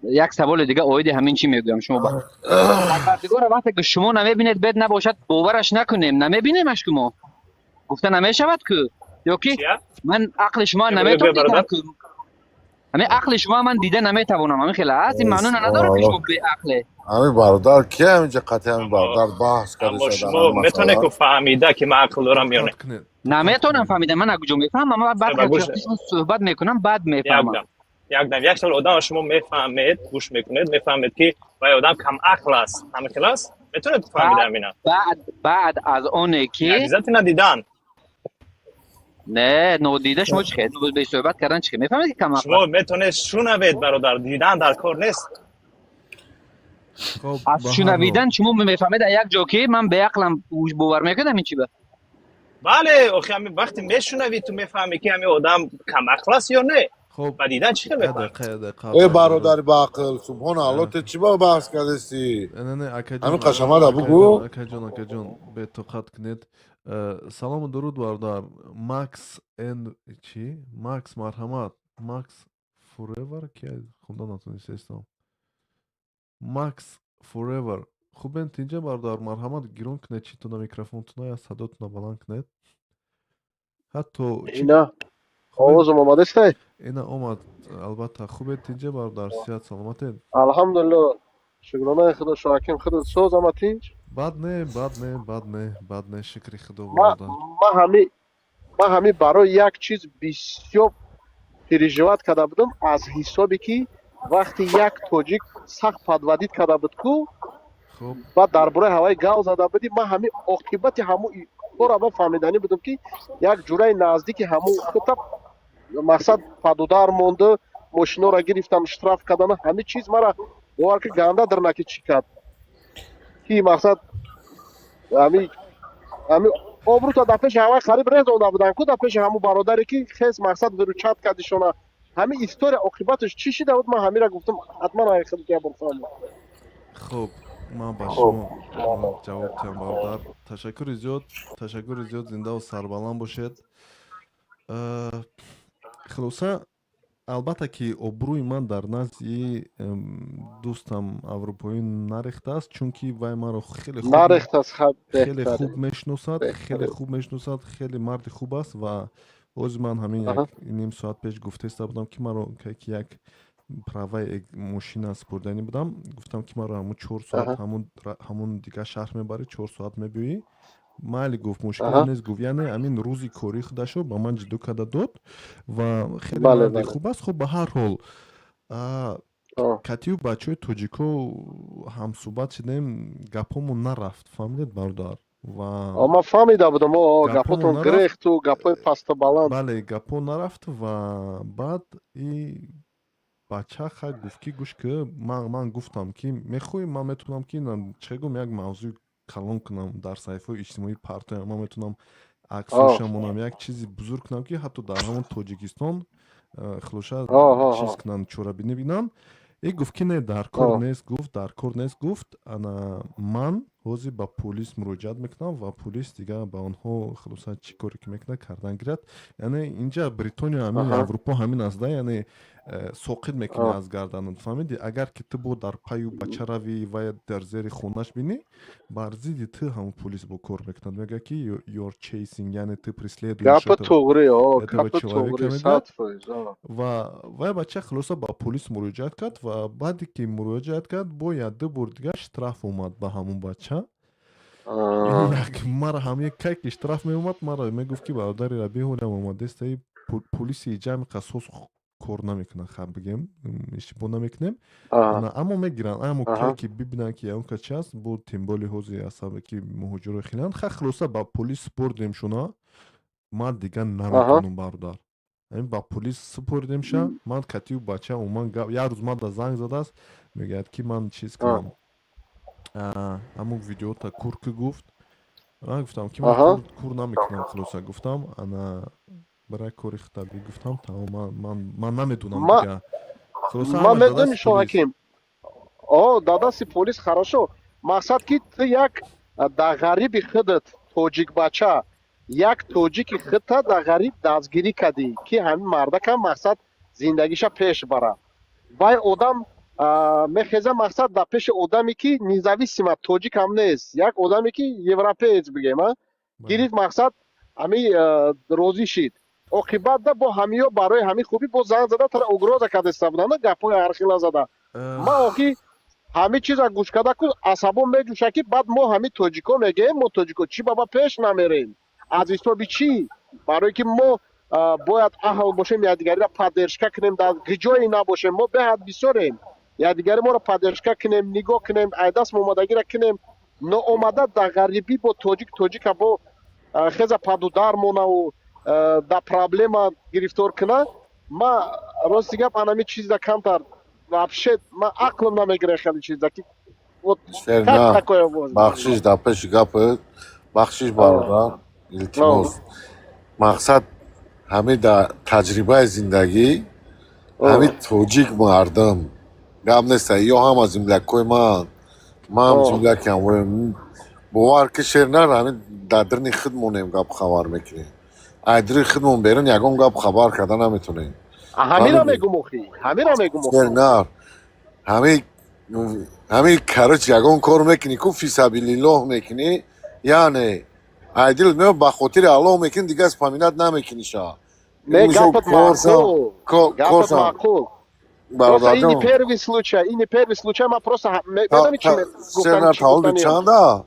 як саволи дига оиди ҳамин чӣ мегӯям шумо. Ба Парвардигора вақте ки шумо намебинед, бед набошад, бовараш накунем, намебинемаш ку мо гуфта намешавад ку, ё ки ман ақли шумо наметавонам ку, ҳамин ақли шумо ман дида наметавонам, ҳамин хеле аст, ин маъно надорад, ки шумо беақле. Ҳамин бародар ки ҳаминҷа қатъи ҳамин бародар баҳс карда. Шумо метавонед ку фаҳмида, ки ман ақл дорам ё не? Наметавонам фаҳмида, ман куҷо мефаҳмам? Ман баъд суҳбат мекунам, баъд мефаҳмам. Якдам, як хел одам шумо мефаҳмед, гӯш мекунед, мефаҳмед, ки вай одам камақл аст, ҳамин хел аст, метавонед фаҳмида ҳамина? Баъд аз оне ки Обязательно дидан. Не, нодида шумо чӣ хел бе суҳбат кардан чӣ хел мефаҳмед, ки камақл? Шумо метавонед шунавед, бародар, дидан дар кор нест. Аз шунавидан шумо мефаҳмед як ҷо, ки ман беақлам, бовар мекунам ин чи ба? Бале, охи, ҳамин вақте мешунавӣ, ту мефаҳмӣ, ки ҳамин одам камақл аст ё не. Ба дидан чӣ хел мефаҳмӣ? Э, бародари баақл, субҳон Алло, ту чӣ ба баҳс кардасти? Ҳамин қашамада бугӯ. Акаҷон, акаҷон, бетоқат кунед. Салому дуруд, бародар Макс н чӣ, Макс, марҳамат, Макс Forever, ки хунда натонистаистам, Макс Forever. Хубен, тинҷа, бародар? Марҳамат, гирон кунед читона, микрофонтона я садотона баланд кунед ҳатто. Ина овозам омадастай? Ина омад, албатта. Хубед, тинҷа, бародар, сиҳат, саломатед? Алҳамдулилло, шукронаи Худо, Шоҳаким, худат соз, ама тинҷ? Бад не, бад не, бад не, бад не, шукри Худо, бародар. Ман ҳами барои як чиз бисёр переживать карда будам, аз ҳисобе ки вақти як тоҷик сахт подводить карда буд ку, баъд дар бораи ҳаваи гав зада будӣ, ман ҳами оқибати ҳамун кора ман фаҳмиданӣ будам, ки як ҷураи наздики ҳамун хута Мақсад, под удар монду, мошиноро гирифтан, штраф кардан, ҳамин чиз мара, бовар ки, ганда дирнаки чӣ кард, ки мақсад ҳами обрӯта дар пеши ҳавай қариб резонда будан ку, дар пеши ҳамун бародаре ки хес, мақсад, выручать кардишона. Ҳамин история оқибаташ чӣ шида буд? Ман ҳамира гуфтам, ҳатман ай худат як бор фаҳмам. Хуб, ман ба шумо ҷавоб диҳам, бародар. Ташаккури зиёд, ташаккури зиёд, зиндаву сарбаланд бошед. Хулоса, албатта ки обрӯи ман дар назди дӯстам аврупоӣ нарехтааст, чунки вай маро хеле хуб Нарехтааст. хеле хуб мешиносад, хеле хуб мешиносад, хеле марди хуб аст. Ва ҳозир ман ҳамин як ним соат пеш гуфтаиста будам, ки маро ки як праваи мошина супурданӣ будам, гуфтам, ки маро ҳамун 4 соат ҳамун дигар шаҳр мебарӣ, 4 соат мебиёӣ. Майли, гуфт, мушкиле нест, гуфт. Яъне ҳамин рӯзи кории худашро ба ман ҷудо карда дод ва хеле марди хуб аст. Хуб, ба ҳар ҳол, катию бачаҳои тоҷико ҳамсӯҳбат шудем, гапҳомон нарафт, фаҳмидед, бародар? Ва Ман фаҳмида будам, гапотон гирехту гапҳои пасту баланд. Бале, гапҳо нарафт. Ва баъд и бача ха гуфт, ки гӯш ки, ман гуфтам, ки мехоҳӣ, ман метавонам, ки чӣ гум, як мавзӯи калон кунам, дар саҳифаҳои иҷтимоӣ партоям, ман метавонам аксҳоша монам, як чизи бузург кунам, ки ҳатто дар ҳамон Тоҷикистон хулоса чиз кунанд, чорабинӣ бинанд. И гуфт, ки не, дар кор нест, гуфт, дар кор нест, гуфт. Ана ман ҳозир ба полис муроҷиат мекунам ва полис дигар ба онҳо хулоса чӣ коре ки мекунад, кардан гирад. Яъне инҷа Бритониё, ҳамин Аврупо ҳамин аст да, яъне соқит мекунӣ аз гарданат, фаҳмидӣ? Агар ки ту бо дар паю бача равӣ ва дар зери хонаш бинӣ, бар зидди ту ҳамон полис бо кор мекунад, мегӯяд, ки you're chasing, яъне ты преследуешь Гапи туғри, гапи туғри, 100%. Ва вай бача хулоса ба полис муроҷиат кард ва баъде ки муроҷиат кард, бо як ду бор дигар штраф омад ба ҳамон бача. Мара ҳам як кай ки штраф меомад, мара мегуфт, ки бародари Рабӣ, ҳолам омадестаи полиси ҷамъи қассос кор намекунад, хаб бигем, иштибоҳ намекунем, аммо мегиранд, аммо кай ки бибинанд, ки ягон кас чи аст, бо тимболи ҳози асабе ки муҳоҷиро хиланд. Ха, хулоса, ба полис супордем шуна. Ман дигар наметавонам, бародар, ҳамин ба полис супоридемша. Ман катию бача умуман як рӯз ман да занг задааст, мегӯяд, ки ман чиз кунам, ҳамун видеота кур ки, гуфт. Ман гуфтам, ки ман кур намекунам. Хулоса, гуфтам, ана бирай кори хитабӣ, гуфтам, тамом, ман намедонам дигар. Ман медонӣ, Шоҳаким, о дадасти полис, хорошо. Мақсад, ки ту як дар ғариби худат тоҷикбача, як тоҷики худта дар ғариб дастгирӣ кардӣ, ки ҳамин мардакам, мақсад, зиндагиша пеш барад. Вай одам мехеза, мақсад, дар пеши одаме, ки независимо тоҷикам нест, як одаме, ки европеец бигем, а гирифт, мақсад, ҳами розӣ шид. Оқибатда бо ҳамиё барои ҳамин хубӣ бо занг зада, тара угроза кардаиста буданд, гапҳои ҳархела зада. Ман охи ҳамин чиза гӯш карда ку асабон меҷӯша, ки баъд мо ҳамин тоҷико мегӯем, мо тоҷико чӣ баба пеш намерем? Аз ҳисоби чӣ? Барое ки мо бояд аҳл бошем, якдигариро поддержка кунем, дар ҷое набошем. Мо беҳад бисёрем, якдигари моро поддержка кунем, нигоҳ кунем, айдаст омодагиро кунем. Ноомада дар ғарибӣ бо тоҷик тоҷика бо хеза под удар монаву дар проблема гирифтор куна. Ма рости гап, анами чиза камтар вообще ма ақлам намегира, хеле чиза ки вот как такое возможно? Бахшиш, дар пеши гапат, бахшиш, бародар, илтимос. Мақсад, ҳамин дар таҷрибаи зиндагӣ, ҳамин тоҷик мардам, гап неста, ё ҳама землякои ман, ман землякам, бовар ки, шер нар, ҳамин дар дирни худ монем, гап хабар мекунем, ай дирни худмон берун ягон гап хабар карда наметонем. Ҳамира мегум охи, ҳамира мегум. Шер нар, ҳамин, короче, ягон кор мекунӣ ку, фисабилиллоҳ мекунӣ, яъне айдил мео, ба хотири Аллоҳ мекунӣ, дигар вспоминать намекунӣ ша. Не, гапат маъқул, гапат маъқул. Просто ини первый случай, ини первый случай, ман просто медонӣ чӣ гуфтам? Таваллуди чанда?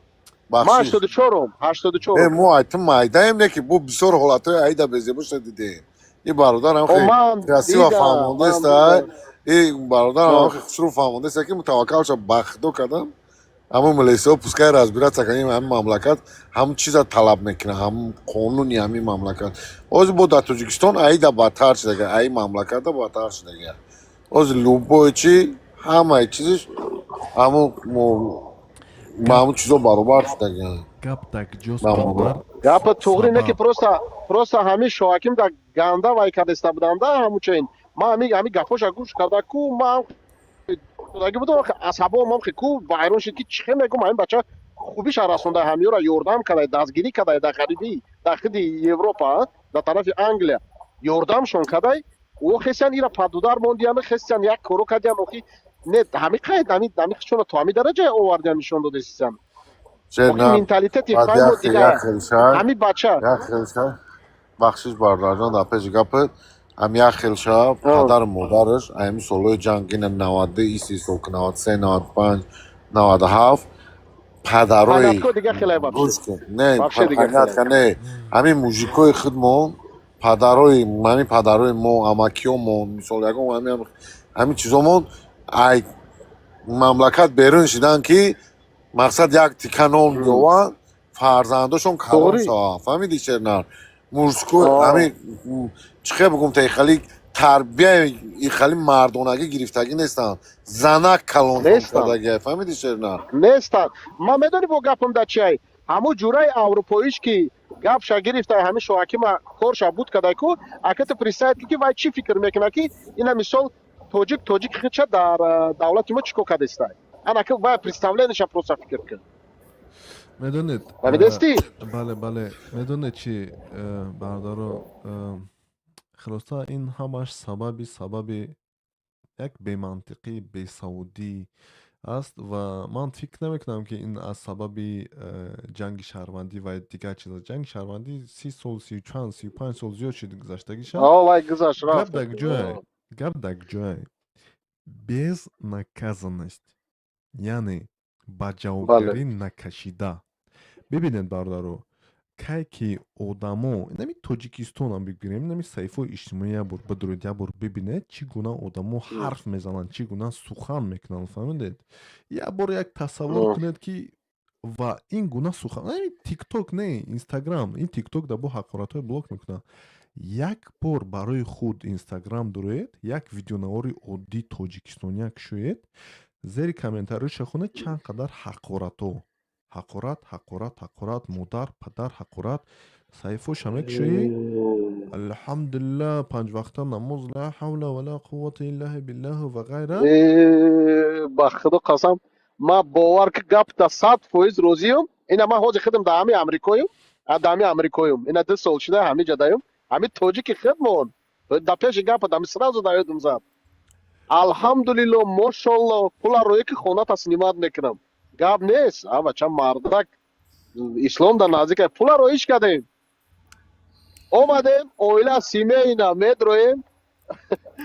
Ман 84-ум, 84-ум. Э, мо айтим майдаем, не ки бо бисёр ҳолатҳои аида безебоша дидем. И бародарам хеле красиво фаҳмондаста, и бародарам хеле хушрӯ фаҳмондаста, ки мутаваккал ша ба Худо кардам. Ҳамон милисиҳо пускай разбираться кунем, ҳамин мамлакат ҳамн чиза талаб мекунад, ҳамн қонуни ҳамин мамлакат. Ҳозир бо дар Тоҷикистон аида бадтар шудага, аи мамлаката бадтар шудага. Ҳозир любой чи, ҳамаи чизиш ҳамун ба ҳамун чизо баробар шудага. Гап так ҷост, Ба бародар. Гапа туғри не ки Сабаб. просто ҳамин шоҳаким да ганда вай кардеста буданда, ҳамучаин ман ҳами гапоша гӯш карда ку, ман даги будам, асабом ам ку вайрон шид, ки чихе мегум, ҳамин бача хубиша расонда, ҳамиёра ёрдам кадай, дастгирӣ кадай дар ғарибӣ, дар хиди Европа, дар тарафи Англия ёрдамшон кадай. О хесян ира падудар мондиян, хесян як коро кардиян. Охи не, ҳами қайд ҳами чуна то ҳами дараҷа овардиян, нишон додесиян. Охи менталитети файмо дигар ҳами бача. Як хел ша, бахшиш, бародарҷон, дар пеши гапат ҳам як хел ша, падару модараш ҳами солҳои ҷанг, ина 92 иси сол, 93, 95, 97, падарои Понятко дига хеле. Гӯш кун, не. Вообще дига. Понятка не, ҳамин мужикои худмон, падарои ҳамин, падарои мо, амакиёмон, мисол, ягон ҳамин чизомон ай мамлакат берун шидан, ки мақсад як тика нон биёванд, фарзандошон калон шаванд. Фаҳмиди, шернар? Мужской ҳамин чӣ хел бигум, та ихали тарбияи, ихали мардонагӣ гирифтагӣ нестанд, занак калоншон кардагӣ. Фаҳмиди, шернар? Нестанд. Ман медонӣ бо гапам да чиай? Ҳамун ҷураи аврупоиш ки гапша гирифта, ҳамин шоҳакима корша буд кадай ку, ака ту представить ки вай чӣ фикр мекунад, ки ина мисол тоҷик, тоҷик хича дар давлати мо чӣ кор кардестай? Ана ки вай представлениша просто фикр кун. Медонед, Фаҳмидасти? Бале, медонед чи, бародаро, хулоса, ин ҳамаш сабаби як бемантиқӣ, бесаводӣ аст ва ман фикр намекунам, ки ин аз сабаби ҷанги шаҳрвандӣ ва дигар чиз аст. Ҷанги шаҳрвандӣ 30 сол, сию чанд, 35 сол зиёд шуд гузаштагиша. Вай гузашт. Гап рафт. дар ҷое, гап дар ҷое безнаказанность, яъне ба ҷавобгарӣ накашида. Бибинед, бародаро, кай ки одамо, инами Тоҷикистонам бигирем, инами саҳифаҳои иҷтимоӣ, як бор бидуред, як бор бибинед, чӣ гуна одамо ҳарф мезананд, чӣ гуна сухан мекунанд. Фаҳмидед? Як бор як тасаввур кунед, ки ва ин гуна сухан, Тикток не, Инстаграм, ин Тикток да бо ҳақоратҳои блок мекунад. Як бор барои худ Инстаграм дуроед, як видеонавори оддии тоҷикистония кушоед, зери комментариёша хонед, чанд қадар ҳақоратҳо, ҳақорат, ҳақорат, ҳақорат, модар, падар, ҳақорат. Саҳифаоша мекушоӣ, алҳамдулилла, панҷвақта намоз, ла ҳавла ва ла қуввата иллаҳи биллаҳу ва ғайра. Ба худо қасам, ман бовар ки, гап да 100% розиём. Ина ман ҳозир худам дар ҳами Амрикоюм, дар ҳами Амрикоюм, ина 2 сол шуда ҳами ҷадаюм. Ҳами тоҷики худмон да пеши гапа дами сразу да ёдум зад. Алҳамдулилло, мошолло, пула рӯе ки хоната снимать мекунам, гап нест. А бача мардак ислом дар наздика, пула роиш кардем, омадем, оила семейно медроем,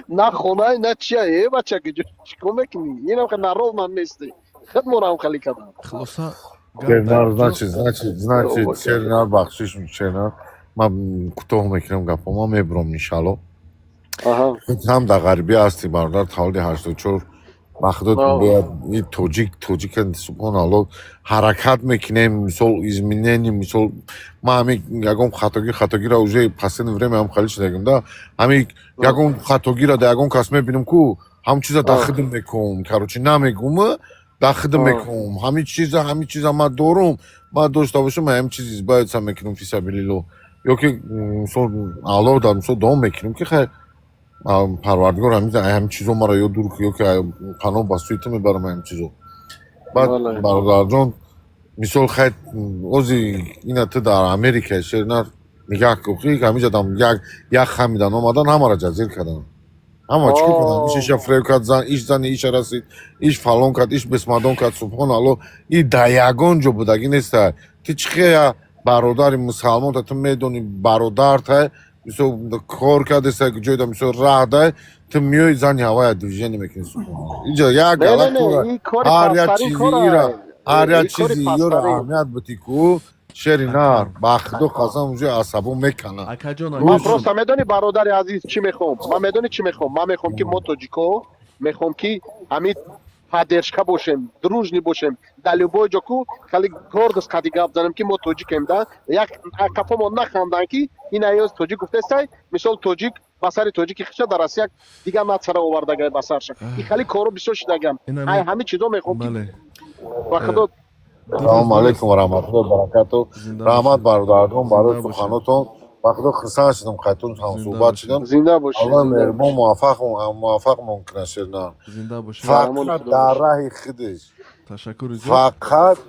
на хонай, на чия. Э, бача, чикор мекунӣ? Инам наровна нести, худмонам хали кардам. Хулоса. Шернар, значит, Шернар, бахшиш, Шернар, ман кӯтоҳ мекунам гапо, ман мебурам, иншалло. Ҳам дар ғарибӣ ҳастӣ, бародар, таваллуди 84, ба худо бояд и тоҷик, тоҷика, субҳоналло, ҳаракат мекунем, мисол, изменение, мисол, ман ҳами ягон хатогӣ, хатогиро уже последнее время ҳам хали шудагим да, ҳами ягон хатогиро да ягон кас мебинам ку, ҳам чиза дар худам мекунам, короче, намегум, дар худам мекунам. Ҳами чиза, ҳами чиза ман дорум, ман дошта бошам, ҳами чиз избавиться мекунам, фисабилилло, ё ки мисол, Аллоҳ дар мисол дуо мекунем, ки хайр, Парвардигор, ҳамин чизо маро ё дур, ё ки паноҳ ба сӯи ту мебарам ҳамин чизо. Баъд, бародарҷон, мисол, хайр, ози ина ту дар Америка, Шернар, нигаҳ кун, ҳамиҷа дам як хамидан омадан, ҳамаро ҷазир кардан, ҳама чӣ кор карданд? Иш иша фреб кард, зан иш зани иша расид, иш фалон кард, иш бесмадон кард. Субҳоналло, и дар ягон ҷо будагӣ неста. Ту чӣ хея бародари мусалмонта, ту медонӣ, бародарта, мисол, кор кардеса, ҷойда, мисол, раҳ дай, ту миёи, зани ҳавая движение мекунӣ. Субҳоналло, иҷа як галат ҳар як чизи ира, ҳар як чизи ёра аҳамият бутӣ ку, шери нар, ба худо қасам, уже асабо мекана. Ман просто медонӣ, бародари азиз, чӣ мехоҳам? Ман медонӣ чӣ мехоҳам? Ман мехоҳам, ки мо тоҷико мехоҳам, ки ҳамин Поддержка бошем, дружный бошем. Дар любой ҷо ку хеле гордость қади гап занем, ки мо тоҷикем да. Як қафо мо наханданд, ки ин аёз тоҷик гуфтестай, мисол, тоҷик ба сари тоҷики хиша дар Россия дигар нацара овардагай ба сарша. И хеле коро бисёр шидагам. Ай ҳами чизо мехоҳам ки ба худо. Салому алайкум ва раҳматуллоҳи баракату. Раҳмат, бародарон, барои суханотон. Ба худо хурсанд шудам, қайтун ҳамсӯҳбат шудам. Зинда бошед. Аллоҳ меҳрубон муваффақмон кунад, шернар. Зинда бошед. Фақат дар раҳи худиш. Ташаккури зиёд. Фақат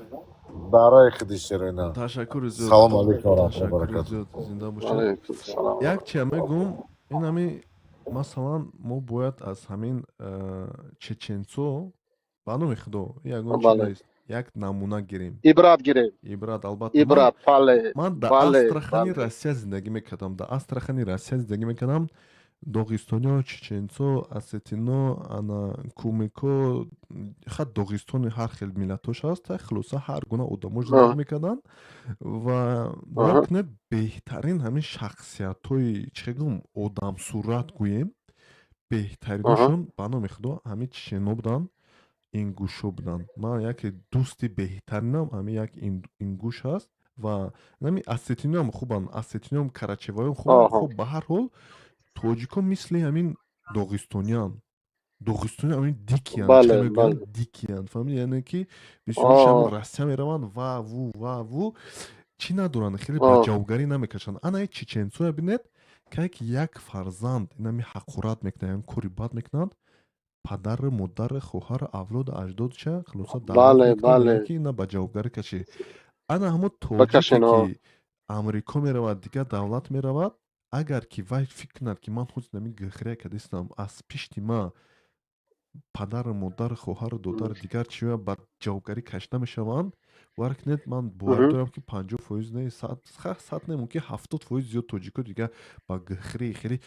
дар раҳи худиш, шерина. Ташаккури зиёд. Салому алайкум ва раҳматуллоҳи Ташаккури баракату. зиёд, зинда бошед. Як чия мегӯм, ин ҳами, масалан, мо бояд аз ҳамин чеченцо, ба номи худо, ягон чи нест, як намуна гирем. Ибрат гирем. Ибрат, албатта. Ибрат, бале. Ман дар Астрахани, Россия зиндагӣ мекардам. Дар Астрахани, Россия зиндагӣ мекардам. Доғистониё, чеченцо, осетино, ана кумико, хат Доғистони ҳар хел миллатош ҳаст. Хулоса, ҳар гуна одамо зиндагӣ мекарданд ва бовар кунед, беҳтарин ҳамин шахсиятҳои, чӣ гӯм, одамсурат гӯем, беҳтариношон, ба номи худо, ҳамин чечено буданд, ингушо буданд. Ман яке дӯсти беҳтаринам ҳамин як ингуш ҳаст ва ҳами осетиноам хубанд, осетиноам, карачаевоям хубанд. Хуб, ба ҳар ҳол, тоҷико мисли ҳамин доғистониан, доғистони ҳамин дикий анд, чӣ мегӯянд, дикий анд, фаҳмидӣ? Яъне ки бисёршон Россия мераванд, ва ву ва ву чӣ надоранд, хеле ба ҷавобгарӣ намекашанд. Ана чеченцоя бинед, кае ки як фарзанд инами ҳақорат мекунад, ям кори бад мекунанд, падару модару хоҳару авлоду аҷдодша, хулоса, даъват мекунанд, ки ина ба ҷавобгарӣ кашӣ. Ана ҳамо тоҷике ки Амрико меравад, дигар давлат меравад, агар ки вай фикр кунад, ки ман ҳозир нами гихрия кардистам, аз пишти ма падару модару хоҳару додару дигар чиё ба ҷавобгарӣ кашида мешаванд, бовар кунед, ман бовар дорам, ки 50% не, 100 не, мумкин 70% зиёд тоҷико дигар ба гихрии хеле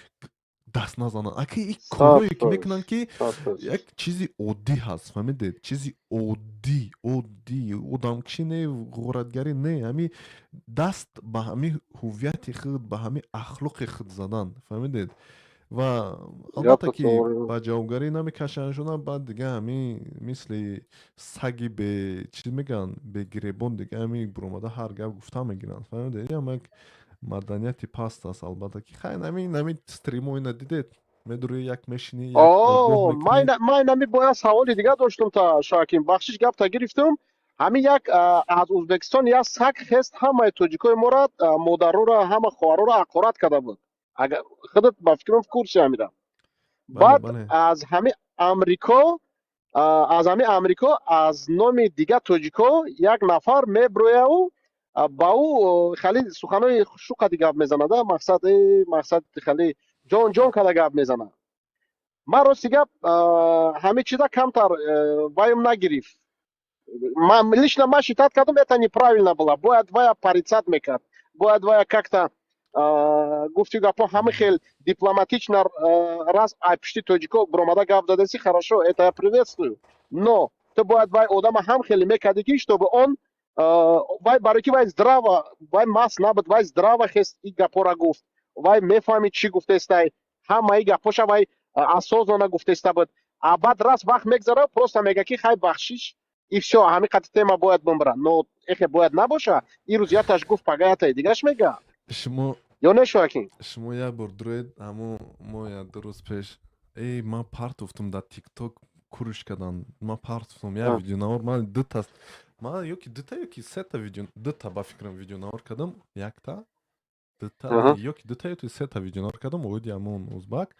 даст назананд. Аки и корҳое ки мекунанд, ки як чизи оддӣ ҳаст, фаҳмидед, чизи оддӣ, оддӣ, одамкушӣ не, ғоратгарӣ не, ҳами даст ба ҳами ҳуввияти худ, ба ҳами ахлоқи худ задан, фаҳмидед? Ва албатта ки ба ҷавобгарӣ намекашандшона. Баъд дига ҳами мисли саги бе, чӣ мегӯянд, бегиребон, дига ҳами буромада ҳар гап гуфта мегиранд, фаҳмидед? Ям як маданияти паст аст, албатта ки. Хай, нами стримо ина дидед, медурӣ, як мешинӣ. Ман нами бояд саволи дигар доштум та, Шоаким, бахшиш, гапта гирифтум. Ҳамин як аз Ӯзбекистон як саг хест, ҳамаи тоҷикои моро, модароро, ҳама хоҳароро ҳақорат карда буд. Агар худат, ба фикрам, в курсе ҳамира. Баъд аз ҳами Амрико аз номи дигар тоҷико як нафар меброяу ба ӯ хеле суханои шуқади гап мезанада, мақсад хеле ҷон ҷон карда гап мезанад. Ман, рости гап, ҳамин чиза камтар ваем нагирифт. Лично ман считать кардам, это неправильно было. Бояд вая порицать мекард, бояд вая как-то гуфти гапо ҳама хел дипломатично. Раз ай пишти тоҷико буромада гап задаси, хорошо, это я приветствую, но ту бояд вай одама ҳам хеле мекарди, ки чтобы он вай, барои ки вай здраво, вай маст набуд, вай здраво хест и гапора гуфт, вай мефаҳмид, чӣ гуфтестай, ҳамаи гапоша вай осознанно гуфтеста буд. А баъд раз вақт мегзара, просто мега, ки хай, бахшиш, и всё, ҳамин қадр тема бояд бимбара. Но эхе бояд набоша, ирӯз яташ гуфт, пага ятаи дигаш мега. Шумо Ё не, Шоакин? Шумо як бор дуроед, ҳамо мо як 2 рӯз пеш, эй, ман партофтум дар ТикТок, куриш кардам, ман партофтум як видеонавор. Ман дута, ман ёки дута, ёки сета видео, дута, ба фикрам, видеонавор кардам, якта, дута, ёки дута, ёки сета видеонавор кардам оиди ҳамон узбак.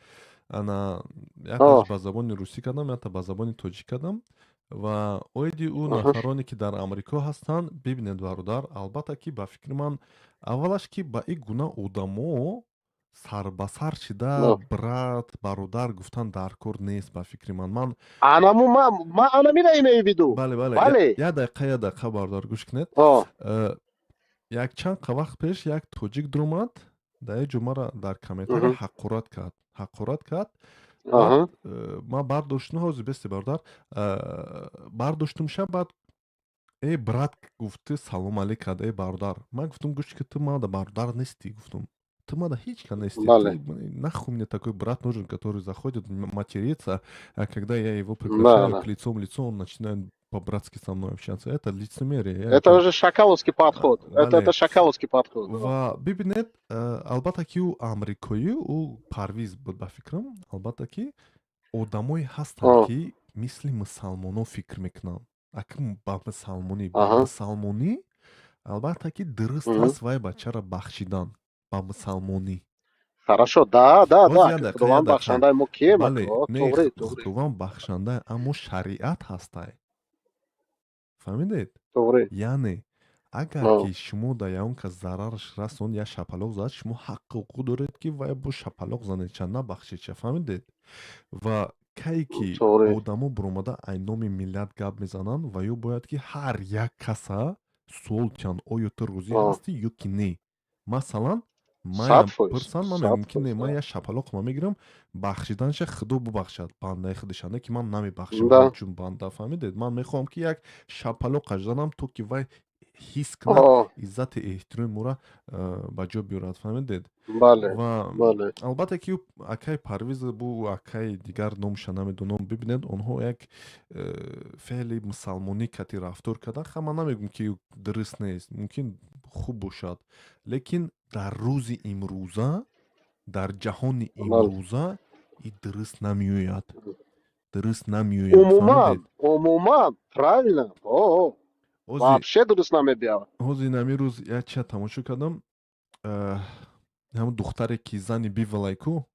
Ана якташ ба забони русӣ кардам, якта ба забони тоҷик кардам ва оиди ӯ нафароне ки дар Амрико ҳастанд. Бибинед, бародар, албатта ки, ба фикри ман, аввалаш ки ба ин гуна одамо сарбасар шида брат, бародар гуфтан дар кор нест, ба фикри ман. Ман Анаму ман анамира имею в виду. Бале, як дақиқа, як дақиқа, бародар, гӯш кунед. Якчанд вақт пеш як тоҷик дуромад дар як ҷо, мара дар комментария ҳақорат кард, ҳақорат кард. Ман бардоштум, ҳозир бести, бародар, бардоштум ша. Баъд: «Эй, брат», гуфт, «Салом алейк» кард. «Эй, бародар». Ман гуфтум: «Гӯш ки, ту мада бародар нестӣ», гуфтум. Ту мада ҳеч ка нести. Нахуй мне такой брат нужен, который заходит материться, а когда я его приглашаю к лицом в лицо, он начинает по-братски со мной общаться. Это лицемерие. Это уже шакаловский подход. Это шакаловский подход. Ва бибинед, албатта, ки ӯ амрикоӣ, ӯ Парвиз буд, ба фикрам. Албатта, ки одамое ҳастанд, ки мисли мусалмонон фикр мекунанд. Аки ба мусалмонӣ, албатта, ки дуруст аст вай бачаро бахшидан ба мусалмонӣ. Хорошо, да. Худованд бахшандаи мо кием? Бале, Худованд бахшанда, аммо шариат ҳастай, фаҳмидед? Яъне агар ки шумо дар ягон кас зарараш расонд, як шапалоқ зад, шумо ҳаққу ҳуқуқ доред, ки вай бо шапалоқ занед ча, набахшед ча, фаҳмидед? Ва кае ки одамо биромада ай номи миллат гап мезананд, ва ё бояд ки ҳар як каса суол кунанд: оё ту розӣ ҳастӣ ё ки не? Масалан, манам пурсанд, ман мегӯям, ки не, ман як шапалоқма мегирам, бахшиданша худо бубахшад бандаи худашанда, ки ман намебахшам чун банда, фаҳмидед? Ман мехоҳам, ки як шапалоқаш занам, то ки вай ҳис кунад, иззати эҳтироми моро ба ҷо биёрад, фаҳмидед? Ва албатта, ки акаи Парвиз бу акаи дигар, номша намедонам, бибинед, онҳо як феъли мусалмонӣ кати рафтор карданд. Ха, ман намегӯм, ки дуруст нест, мумкин хуб бошад, лекин дар рӯзи имрӯза, дар ҷаҳони имрӯза и дуруст намеояд, дуруст намеояд. Умуман, умуман правильно, вообще дуруст намебиёяд. Ҳозир ин рӯз як чия тамошо кардам, ҳамн духтаре, ки зани Бивалайку.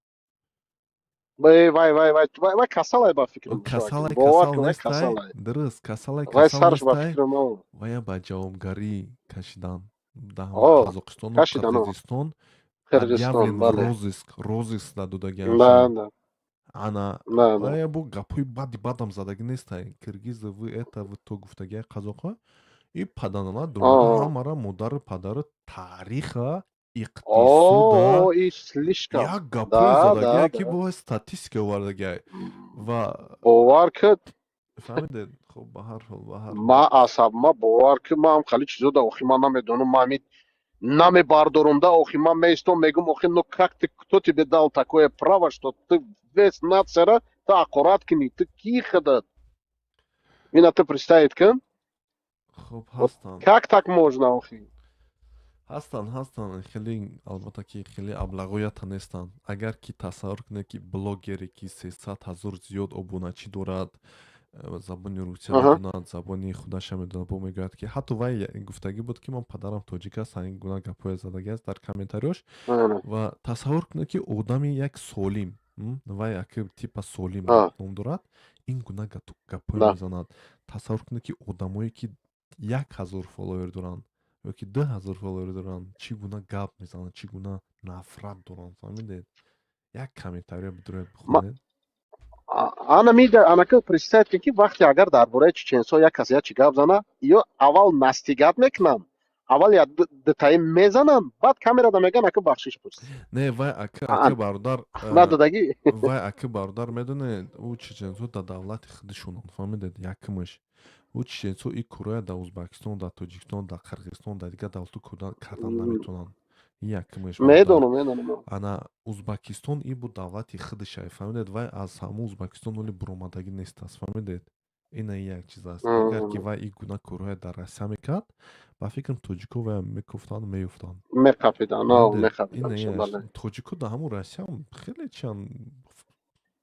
Вай, вай, вай, вай, вай касалай, ба фикрам. Касалай, касал нестай, дуруст, касалай, касал нестай. Вая ба ҷавобгарӣ кашидан дар Қазоқистону Қирғизистон, объявлен розыск додагиан. Ана вая бо гапҳои бади бадам задагӣ нестай: «Киргизы, вы это, вы то», гуфтагия қазоқҳо. И паданала дуромада ҳамара модару падару, таъриха, иқтисода як гапҳое задагия, ки бо статистика овардагия ва Бовар кид. Фаҳмидед? Хуб, ба ҳар ҳол, ба ҳар Ма асаб, ма бовар ки ман хеле чизо да охи ман намедонам, ма ҳамин намебардорум да. Охи, ман меистом, мегум: охи, ну как ты, кто тебе дал такое право, что ты весь нация ра ты ҳақорат кунӣ? Ту ки худат ина ту представить кун. Хуб, ҳастанд. Как так можно, охи? Ҳастанд, ҳастанд хеле, албатта, ки хеле аблағоята нестанд. Агар ки тасаввур кунед, ки блогере, ки 300 000 зиёд обуначӣ дорад, забони русия медонад, забони худаша медонад, бо мегӯяд, ки ҳатто вай гуфтагӣ буд, ки ман падарам тоҷик аст, ҳамин гуна гапҳое задагӣ аст дар комментариёш. Ва тасаввур кунед, ки одами як солим, вай аки типа солим ном дорад, ин гуна гапҳое мезанад. Тасаввур кунед, ки одамое, ки 1000 фолловер доранд ё ки 2000 фолловер доранд, чӣ гуна гап мезананд, чӣ гуна нафрат доранд, фаҳмидед? Як комментария бидуред, бихонед. Ана мида, анака представить кун, ки вақте агар дар бораи чеченсо як кас як чи гап зана, ё аввал настигать мекунанд, аввал як дутаи мезананд, баъд камерада мегӯянд: «Ака, бахшиш пурс». Не, вай ака бародар, надодагӣ. Вай ака бародар, медонед, ӯ чеченсо дар давлати худашонанд, фаҳмидед? Якумаш, ӯ чеченсо и короя дар Ӯзбекистон, дар Тоҷикистон, дар Қирғизистон, дар дигар давлатҳо кардан наметавонанд. Якумаш. Медонам, медонам. Ана Ӯзбекистон и буд давлати худашай, фаҳмидед? Вай аз ҳамун Ӯзбекистон оли буромадагӣ нест аст, фаҳмидед? Ина як чиз аст. Агар ки вай ин гуна корҳоя дар Россия мекард, ба фикрам, тоҷико вая мекуфтанд, меёфтанд. Меқапиданд, меқапиданд. Тоҷико дар ҳамун Россияам хеле чиан.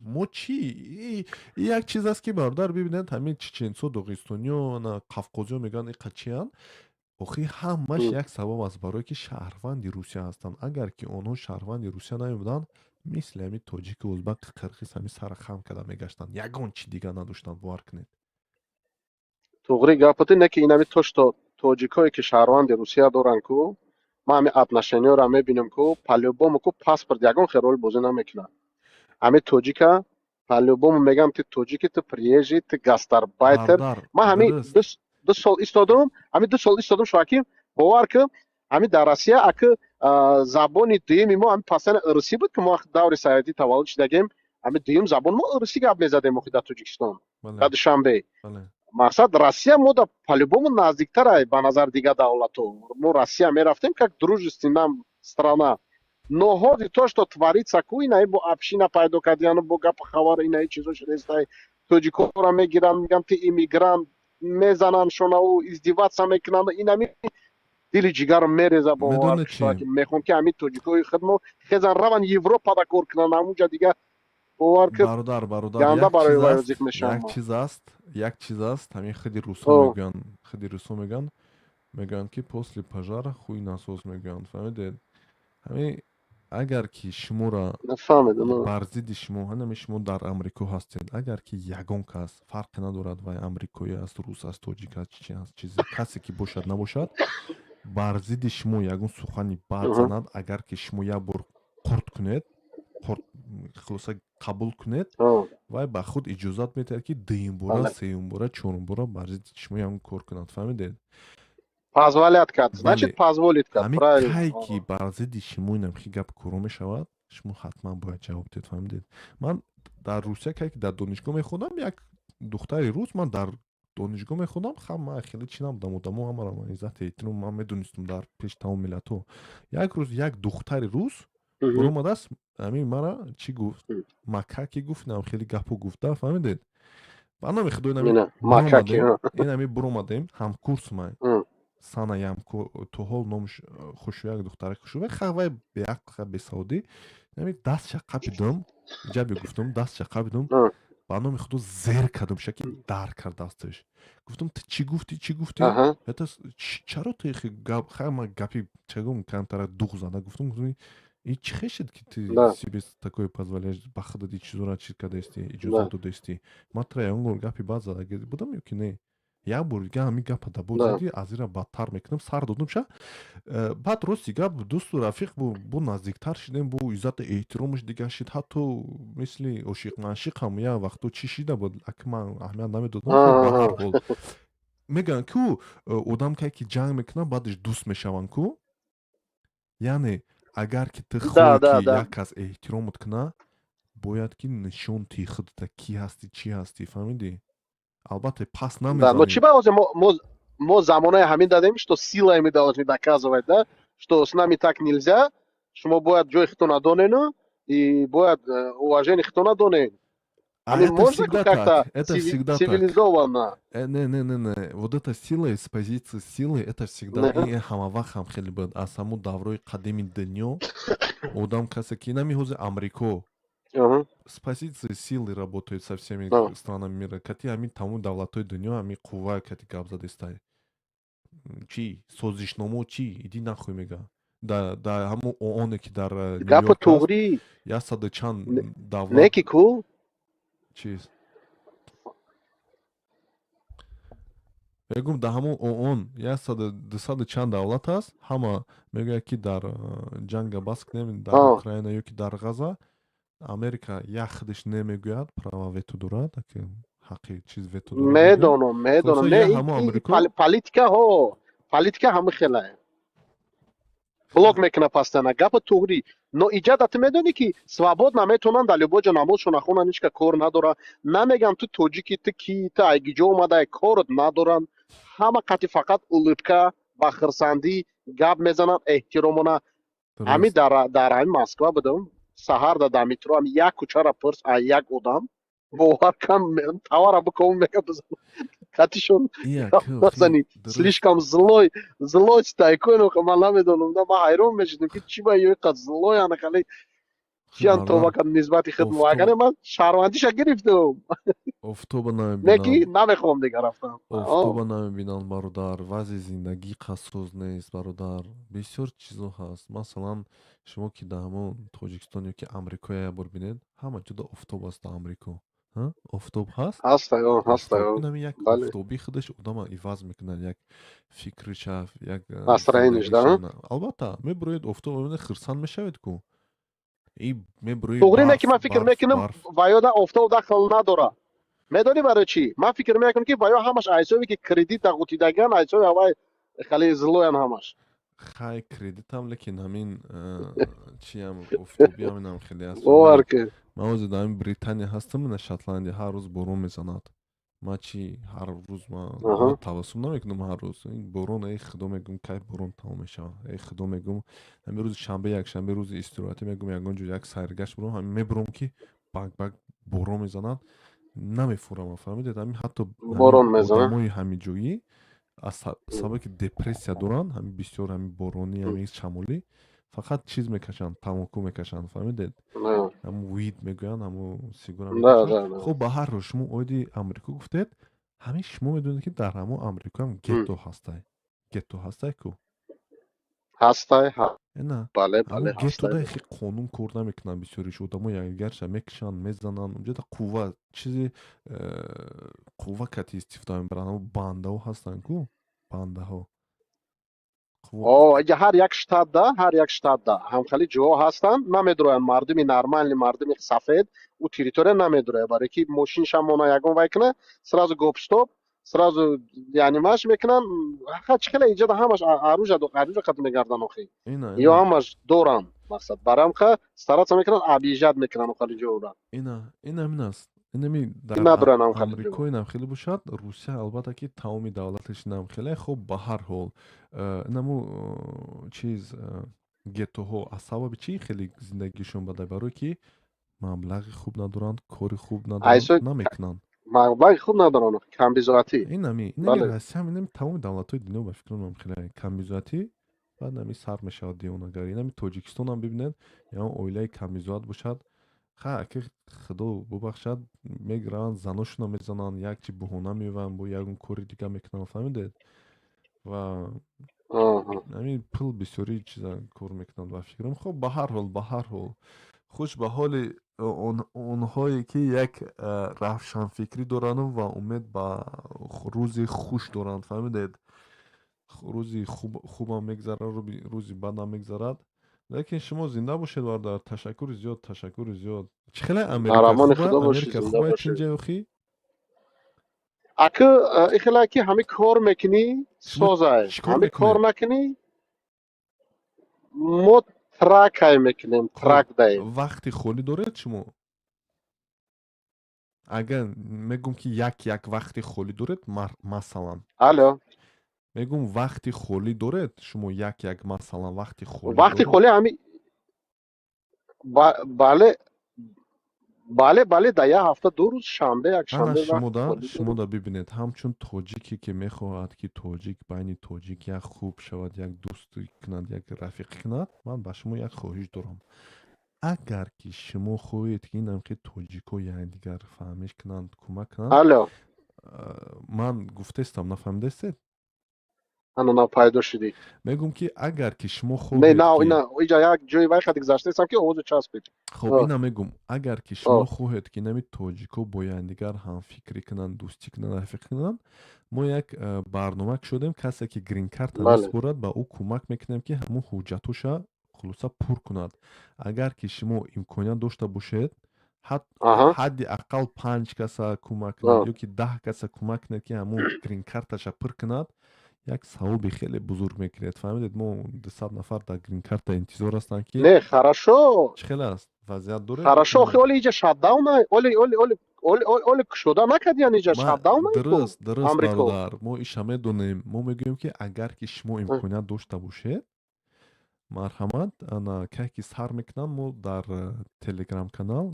Мо чӣ? Як чиз аст, ки бародар, бибинед, ҳамин чеченсо, доғистониё, ана қавқозиё мегӯянд, иқа чиянд. Охи, ҳамаш як сабаб аст, барое ки шаҳрванди Русия ҳастанд. Агар ки онҳо шаҳрванди Русия намебуданд, мисли ҳамин тоҷику ӯзбак, қирғиз ҳамин сара хам карда мегаштанд, ягон чи дигар надоштанд, бовар кунед. Туғри гапати, не ки инами то что тоҷикое, ки шаҳрванди Русия доранд ку, ман ҳамин отношения ро мебинам ку, по-любому ку паспорт ягон хел рол бозӣ намекунад. Ҳамин тоҷика по-любому мегам: «Ту тоҷики, ту приезжий, ту гастарбайтер». Ман ҳамин 2 сол истодам, ҳамин 2 сол истодам, шоаким, бовар кун, ҳамин дар Россия аки забони дуюми мо ҳамин пасани русӣ буд, ки мо даври советӣ таваллуд шудагем, ҳамин дуюм забон мо русӣ гап мезадем охи дар Тоҷикистон, дар Душанбе. Мақсад, Россия мо да по-любому наздиктара ба назар дигар давлатҳо. Мо Россия мерафтем как дружественная нам страна. Но ҳози то, что творится ку, инаи бо община пайдо кардияну, бо гапу хабар, инаи чизо шудестай. Тоҷикоро мегиранд, мегӯянд, ти иммигрант, мезананд шонаву издеваться мекунанд. Инами дили ҷигарм мереза, бовар, ки мехоҳам, ки ҳамин тоҷикои худмо хезан, раванд Европада кор кунанд, ҳамунҷа дига, бовар ки Бародар, бародар, ганда барои вай зиқ мешавам. Як чиз аст, як чиз аст. Ҳамин худи русо мегӯянд, худи русо мегӯянд, ки после пожара хуй насос мегӯянд, фаҳмидед? Ҳамин агар ки шуморо бар зидди шумо, ҳанами шумо дар Амрико ҳастед, агар ки ягон кас, фарқе надорад, вай амрикоӣ аст, рус аст, тоҷик аст, чи аст, чизе, касе ки бошад, набошад, бар зидди шумо ягон сухани бад занад, агар ки шумо як бор қурт кунед, қурт, хулоса, қабул кунед, вай ба худ иҷозат медиҳад, ки дуюмбора, сеюмбора, чорумбора бар зидди шумо ягон кор кунад, фаҳмидед? Позволять кард, значит, позволить кард. Ҳамин кай ки бар зидди шумо инамхи гап кӯро мешавад, шумо ҳатман бояд ҷавоб диҳед, фаҳмидед? Ман дар Русия, кай ки дар донишгоҳ мехондам, як духтари рус, ман дар донишгоҳ мехондам, хам ман хеле чӣ набудам, одамо ҳамаро ман иззати эҳтиром, ман медонистум дар пеши тамоми миллатҳо. Як рӯз як духтари рус баромадааст, ҳамин мара чӣ гуфт, макаки гуфт, инам хеле гапҳо гуфта, фаҳмидед? Ба номи Худо, инами буромадем, ҳамкурс ман санаям то ҳол номш хушӯяк, духтари хушӯяк, хавай беақл, бесаводӣ, ами дастша қапидум, ҷаби гуфтум, дастша қапидум, ба номи Худо, зер кардум, шаки дар кард дасташ. Гуфтум: «Ту чӣ гуфтӣ, чӣ гуфтӣ? Это чаро ту гап?» Ха, ман гапи чагум камтара дуғ зада гуфтум. И чӣ хешед, ки ты себе такое позволяешь, ба худат и чизора чиз кардаисти, иҷозат додаисти? Ман тра ягон бор гапи бад зада будам ё ки не? Як бор дига ҳамин гапа дабор задӣ, аз ира бадтар мекунам. Сар додум ша. Баъд, рости гап, дӯсту рафиқ бу наздиктар шидем, бу иззату эҳтиромаш дига шид, ҳатто мисли ошиқманшиқам як вақто чӣ шида буд, аки ман аҳамият намедодам. Ба ҳар ҳол, мегӯянд ку, одам кай ки ҷанг мекунад, баъдаш дӯст мешаванд ку. Яъне агар ки ту хоҳӣ, ки як кас эҳтиромат кунад, бояд ки нишон тии худата, кӣ ҳастӣ, чӣ ҳастӣ, фаҳмидӣ? Албатта, пас намезанӣ. Но чӣ ба ҳозир мо замонаи ҳамин дадем, что силой мы должны доказывать, да, что с нами так нельзя, шумо бояд ҷои худтона донену и бояд уважение худтона донед. А это можно всегда как-то так. Это всегда цивилизованно. Так. Не, не, не, не. Вот эта сила из позиции силы, это всегда и ҳама вақт ҳам хеле буд. Аз ҳамун даврои қадими дунё одам касе ки нами ҳозир Амрико с позиции силы работает со всеми странами мира. Кати ҳамин тамоми давлатҳои дунё ҳамин қувва кати гап задестай. Чӣ? Созишномо чӣ? Иди нахуй, мега. Да ҳамун ООНе, ки дар Гапи туғрӣ. Яксаду чанд давлат. Не ки ку? Чиз мегӯм, дар ҳамон ООН 100, 200 чанд давлат аст, ҳама мегӯяд, ки дар ҷанга бас кунем дар Украина ё ки дар Ғаза. Америка як худаш немегӯяд, права вето дорад, ҳаққи чиз вето дорад. Медонам, медонам. Не, политикаҳо, политика ҳама хелае, блок мекуна постоянно. Гапа туғрӣ, но иҷада ту медонӣ, ки свободно метавонанд дар любой ҷо намозшона хонанд, ҳеч ка кор надора, намегӯянд: «Ту тоҷики, ту ки, ту айгиҷо омадай?» Корот надоранд. Ҳама қати фақат улыбка ба хирсандӣ гап мезананд, эҳтиромона. Ҳамин дар ҳамин Москва будам, саҳар дар метро, ҳами як кӯчара пурс, а як одам, бовар кан, тавара биком, мега, катишон назани, слишком злой, злой такой. Ман намедонам, ман ҳайрон мешудам, ки чӣ ба ё қад злой ана хали чиан тоба кад нисбати худ муайяне. Ман шаҳрвандиша гирифтам. Офтоба. Не ки намехоҳам дигар рафтам. Офтоба намебинанд, бародар. Вазъи зиндагӣ қассоз нест, бародар, бисёр чизо ҳаст. Масалан, шумо ки дар ҳамон Тоҷикистон ё ки Амрико як бор бинед, ҳама ҷода офтоб аст. Дар Амрико офтоб ҳаст. Ҳаст. Як офтобӣ худаш одама иваз мекунад, як фикриша, як Настроение ш да. Албатта, мебуроед, офтоб мебинед, хирсанд мешавед ку. И мебуроед. Туғри, не ки ман фикр мекунам, ваёда офтоб дахл надора. Медонӣ барои чӣ? Ман фикр мекунам, ки ваё ҳамаш айсове ки кредита ғутидаган, айсови ҳавай хеле злой ян ҳамаш. Хай, кредитам, лекин ҳамин чиам, офтоби ҳаминам хеле аст. Бовар ки. Ман ҳозир дар ҳамин Британия ҳастам, на Шотландия, ҳар рӯз борон мезанад. Ман чи ҳар рӯз ман табассум намекунам ҳар рӯз. Борон, эй худо, мегӯм, кай борон тамом мешавад? Эй худо, мегӯм, ҳамин рӯзи шанбе, якшанбе, рӯзи истироҳатӣ, мегӯм, ягон ҷо як сайргашт буром. Ҳамин мебуром, ки бак бак борон мезанад, намефурам, фаҳмидед? Ҳамин ҳатто борон мезанад. Одамои ҳамиҷоӣ аз сабаби ки депрессия доранд, ҳамин бисёр ҳамин боронӣ, ҳамин шамолӣ, фақат чиз мекашанд, тамоку мекашанд, фаҳмидед? Ҳамун weed мегӯянд, ҳамун сигора. Хуб, ба ҳар рӯз шумо оиди Амрико гуфтед. Ҳамин шумо медонед, ки дар ҳамон Амрикоам гетто ҳастай, гетто ҳастай ку? Ҳастай. На, бале, бале. Геттода хе қонун кор намекунанд. Бисёриш одамо якдигарша мекушанд, мезананд. Унҷода қувва, чизи қувва кати истифода мебаранд. Ҳамун бандаҳо ҳастанд ку, бандаҳо. Ҳар як штатда, ҳар як штатда ҳамхели ҷоҳо ҳастанд, намедуроянд мардуми нормальный, мардуми сафед ӯ территория намедурояд, барое ки мошинша мона, ягон вай куна, сразу гоп-стоп, сразу яъне маш мекунанд. Чӣ хеле иҷода, ҳамаш оружие, оружие қат мегарданд охи, ё ҳамаш доранд. Мақсад барамха стараться мекунанд, объезжать мекунанд охали ҷоро. Ина, ин ҳамин аст. Инами дар Амрико инам хеле бошад, Русия албатта ки тамоми давлаташ инам хеле. Хуб, ба ҳар ҳол, инаму чиз, геттоҳо аз сабаби чӣ хеле зиндагишон бада? Барое ки маблағи хуб надоранд, кори хуб надоранд, намекунанд. Маблағи хуб надоранд, камбизоатӣ. Инами, инами Россиям, инами тамоми давлатҳои дунё, ба фикрам, хеле камбизоатӣ. Баъд нами сар мешавад девонагарӣ. Инами Тоҷикистонам бибинед, ягон оилаи камбизоат бошад, ха, ки худо бубахшад, мегиранд, заношонро мезананд, як чи буҳона меёванд, бо ягон кори дига мекунанд, фаҳмидед? Ва ҳамин пул бисёри чиза кор мекунанд, ба фикрам. Хуб, ба ҳар ҳол, ба ҳар ҳол, хуш ба ҳоли онҳое ки як равшанфикрӣ дорану ва умед ба рӯзи хуш доранд, фаҳмидед? Рӯзи хубам мегзарад, рӯзи бадам мегзарад, лекин шумо зинда бошед, бародар. Ташаккури зиёд, ташаккури зиёд. Чӣ хеле Америка хуба? Чинҷа охи? Аку ихела ки ҳами кор мекунӣ, созай, ҳами кор накунӣ, мо truck ай мекунем, truck даем. Вақти холӣ доред шумо? Агар мегӯм ки як вақти холӣ доред, масалан? Алло. Мегӯм, вақти холӣ доред шумо, як масалан, вақти холӣ? Вақти холӣ ҳами, бале, бале, бале, дар як ҳафта 2 рӯз, шанбе, якшанбе. Шумода бибинед, ҳамчун тоҷике ки мехоҳад, ки тоҷик байни тоҷик як хуб шавад, як дӯстӣ кунад, як рафиқӣ кунад, ман ба шумо як хоҳиш дорам. Агар ки шумо хоҳед, ки инам ки тоҷико якдигар фаҳмиш кунанд, кӯмак кунанд. Алло. Ман гуфтаистам, нафаҳмидаистед? Ана, нав пайдо шудӣ. Мегӯм, ки агар ки шумо Не, нав ина иҷа як ҷои вай хади гузаштаистам, ки овозу часпид. Хоб, ина мегӯм: агар ки шумо хоҳед, ки нами тоҷико бо якдигар ҳамфикрӣ кунанд, дӯстӣ кунанд, рафиқӣ кунанд, мо як барнома кушодем. Касе ки гринкарта месупорад, ба ӯ кӯмак мекунем, ки ҳамун ҳуҷҷатоша хулоса пур кунад. Агар ки шумо имконият дошта бошед, ҳадди ақал панҷ каса кӯмак кунед ё ки 10 каса кӯмак кунед, ки ҳамун гринкарташа пур кунад, як савоби хеле бузург мекунед, фаҳмидед? Мо 200 нафар дар гринкарта интизор ҳастанд, ки Не, хорошо. Чӣ хел аст вазъият доред? Хорошо, охи оли иҷа shutdown, оли оли оли оли оли кушода накардиян, иҷа shutdown. Дуруст, дуруст, бародар, мо иша медонем. Мо мегӯем, ки агар ки шумо имконият дошта бошед, марҳамат. Ана, кай ки сар мекунанд, мо дар телеграм канал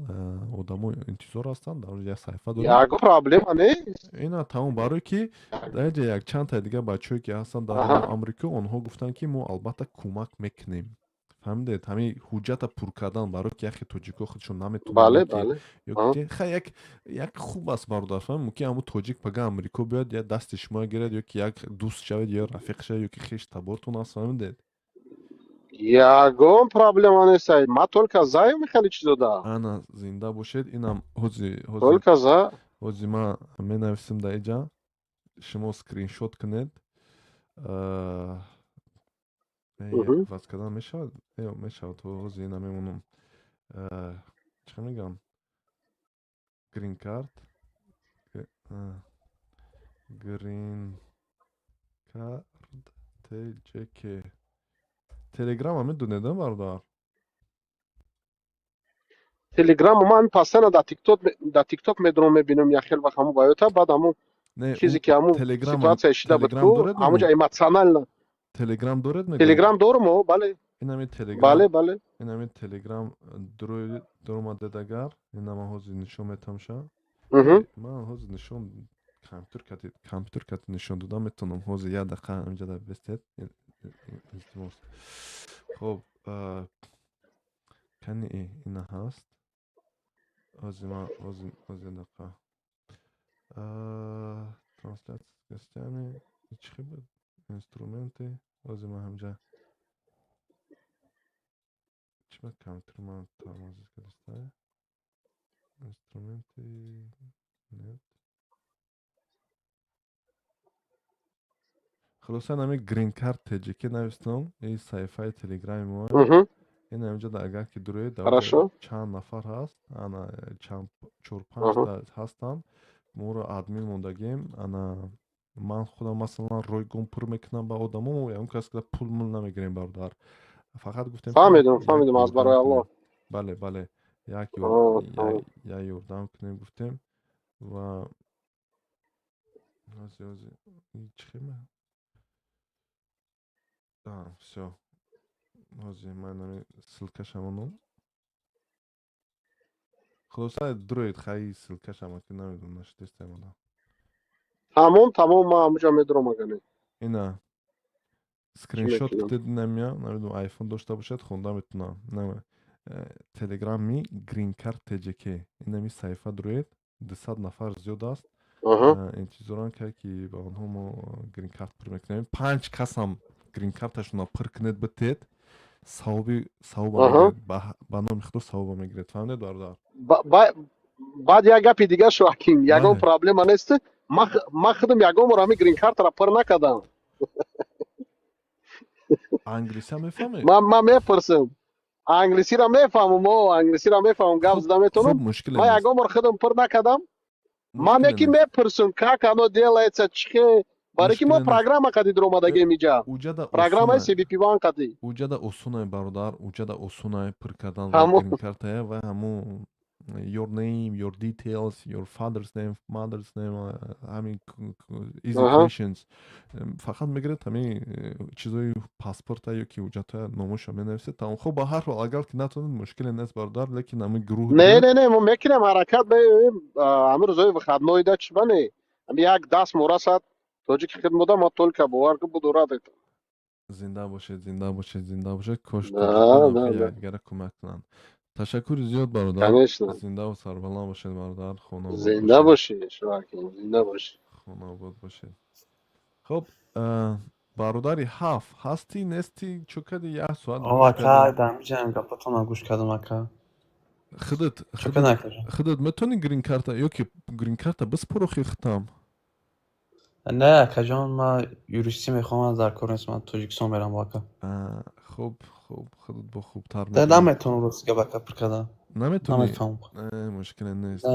одамо интизор ҳастанд, дар онҷо як саҳифа дорем. Ягон проблема нест. Ина, тамом. Барое ки дар инҷа якчандтаи дигар бачаҳое ки ҳастанд дар Амрико, онҳо гуфтанд, ки мо албатта кӯмак мекунем, фаҳмидед? Ҳамин ҳуҷҷата пур кардан, барое ки яхе тоҷико худшон наметавонанд. Ха, як хуб аст, бародар, фаҳм, мумкин ҳамун тоҷик пага Амрико биёяд, я дасти шумо гирад, ё ки як дӯст шавед, ё рафиқ шавед, ё ки хеш табортон аст, фаҳмидед? Ягон проблема нест, ма только за михали чизода. Ана, зинда бошед. Инам ҳози Только за. Ҳози ман менависем дар иҷа, шумо скриншот кунед. Ваз кардан мешавад, мешавад. Ҳози ина мемонам, чӣ мегӯям, green card, green card tjk. Телеграма медонед, бародар? Телеграм ман постоянно да Тикток медурам, мебинам, як хел вақт ҳамун ваёта, баъд ҳамун чизе ки ҳамун ситуация шида буд ку, ҳамунҷа эмоционально. Телеграм доред? Телеграм дорум, о, бале. Инами Телеграм. Бале, бале. Инами Телеграм дуромадед агар, ина ман ҳозир нишон метамша. Ман ҳозир нишон компютер кати нишон дода метавонам. Ҳозир як дақиқа инҷа бестед, илтимос. Хоб, кани, ина ҳаст. Ҳозир ман ҳозир дақиқа. Трансляция с гостями, чӣ буд? Инструменты. Ҳозир ман ҳамҷа чӣ буд, компютер ман тормозит кардааст. Инструменты, нет. Хулоса, нами Green Card TJK навистам, ин саҳифаи Телеграми мо. Ин ҳамҷа агар ки дуроед, чанд нафар ҳаст, ана чанд чор панҷта ҳастанд. Моро админ мондагем. Ана ман худам, масалан, ройгон пур мекунам ба одамо, ягон кас пул мул намегирем, бародар. Фақат гуфтем. Фаҳмидам, фаҳмидам, аз барои Аллоҳ. Бале, бале, як ёрдам кунем гуфтем ва ҳозир чӣ, всё, ҳозир ман ами ссылка шамонам. Хулоса, дуроед, хай, ссылка шама ки намедонам, нашидестем одам. Тамом, тамом, ман ҳамуҷа медурам агане. Ина скриншот кутед, намя, намедонам, айфон дошта бошад, хонда метунам. Телеграми Green Card TJK, инами саҳифа дуроед, 200 нафар зиёд аст. Интизоранд, ки ба онҳо мо грин карт пур мекунем. Панҷ касам грин карташонро пур кунед, битед, савоби савоба, ба номи Худо, савоба мегиред. Фаҳмидед, бародар? Баъд як гапи дигар, Шоҳаким, ягон проблема нест. Ман худам ягон бор ҳамин грин картаро пур накардам. Англисия мефаҳмед? Ман мепурсам. Англисиро мефаҳмам, о, англисиро мефаҳмам, гап зада метавонам. Ман ягон бор худам пур накардам. Ман яки мепурсам, как оно делается, чихе, барои ки мо программа қади дуромадагем иҷа, программаи CBP One қади. Уҷада осунай, бародар, уҷада осунай пур кардан грин-картая ва ҳамун your name, your details, your father's name, mother's name, ҳамин easy questions фақат мегиред, ҳамин чизои паспорта ё ки ҳуҷҷатҳоя номоша менависед, тамом. Хоб, ба ҳар ҳол, агар ки натонед, мушкиле нест, бародар, лекин ҳамин гурӯҳ. Не, не, не, мо мекунем ҳаракат, ҳамин рӯзои выходной да, чӣ бане, ҳами як даст мурасад тоҷики хидмуда, ма только бовар ки буду рад. Зинда бошед, зинда бошед, зинда бошед. Кош якдигара кӯмак кунанд. Ташаккури зиёд, бародар, зиндаву сарбаланд бошед, бародар. Зинда бошӣ, Шоҳаким, зинда бошӣ. Хонаобод бошед. Хоб, бародари ҳафт, ҳастӣ, нестӣ, чӯ кади як соат? Ака, дамиҷам, гапатонро гӯш кардам, ака. Худат худат метавонӣ грин карта ё ки грин карта биспорохи хитам? Не, акаҷон, ман юристӣ мехоҳам, дар кор нест, ман Тоҷикистон мерам, ака. Хуб, хуб, худат бо хубтар. Наметавонам, рости гап, ака, пур кардан. Наметавонӣ, мушкиле нест.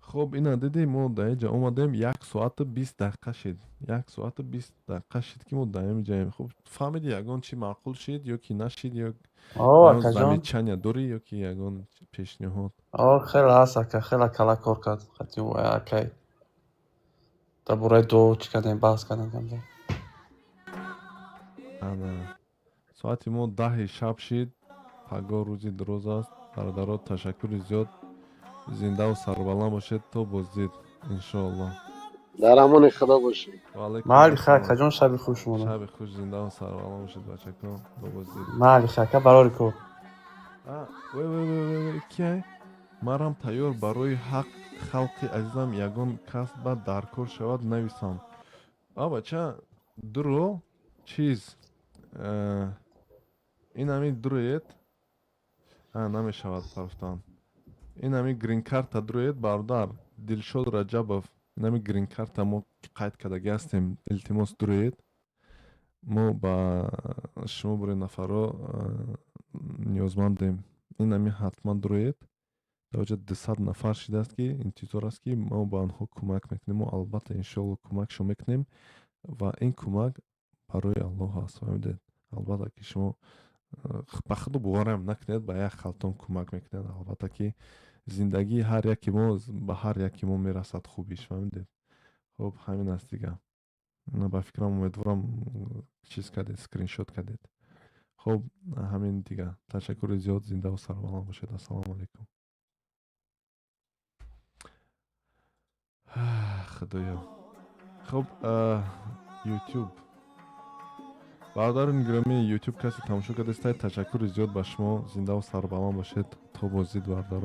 Хуб, ина дидӣ, мо дар инҷа омадем, 1 соату 20 дақиқа шид, 1 соату 20 дақиқа шид, ки мо дар инҷаем. Хуб, фаҳмиди, ягон чи маъқул шид ё ки нашид, ё замечания дорӣ, ё ки ягон пешниҳод? Хеле ҳаст, ака, хеле кала кор кард акай, дар бораи дуо чӣ кардем, баҳс кардем камтар. Ана соати мо 10-и шаб шид, пагоҳ рӯзи дуроз аст. Бародаро, ташаккури зиёд, зиндаву сарбаланд бошед, то боздид, иншоаллоҳ. Дар амони Худо бошед. Майли, хай, акаҷон, шаби хуш шумо. Шаби хуш, зиндаву сарбаланд бошед, бачако, то боздид. Майли, хай, ака, барори кор. Вай, вай, вай, вай, кияй? Марам тайёр барои ҳақ халқи азизам, ягон кас ба даркор шавад, нависам. А бача, дуро чиз, ин ҳамин дуроед, намешавад рафтан. Ин ҳамин грин-карта дуроед, бародар Дилшод Раҷабов, ин ҳамин грин-карта мо қайд кардагӣ ҳастем, илтимос, дуроед, мо ба шумо буре нафарро ниёзмандем. Ин ҳамин ҳатман дуроед. Дар 200 нафар шидааст, ки интизор аст, ки мо ба онҳо кӯмак мекунем. Мо албатта, иншоалло, кӯмакшо мекунем ва ин кӯмак барои Аллоҳ аст, фаҳмидед? Албатта, ки шумо Ба худу боварам накунед, ба як халтон кӯмак мекунед. Албатта, ки зиндагии ҳар яки мо ба ҳар яки мо мерасад хубиш, фаҳмидед? Хуб, ҳамин аст дига. Ба фикрам, умедворам, чиз кардед, скриншот кардед. Хуб, ҳамин дига. Ташаккури зиёд, зиндаву сарбаланд бошед. Ассалому алайкум. Худоё. Хуб, Ютуб, бародарони гиромӣ, Ютуб касе тамошо кардастед, ташаккури зиёд ба шумо. Зиндаву сарбаланд бошед. То боздид, бародарон.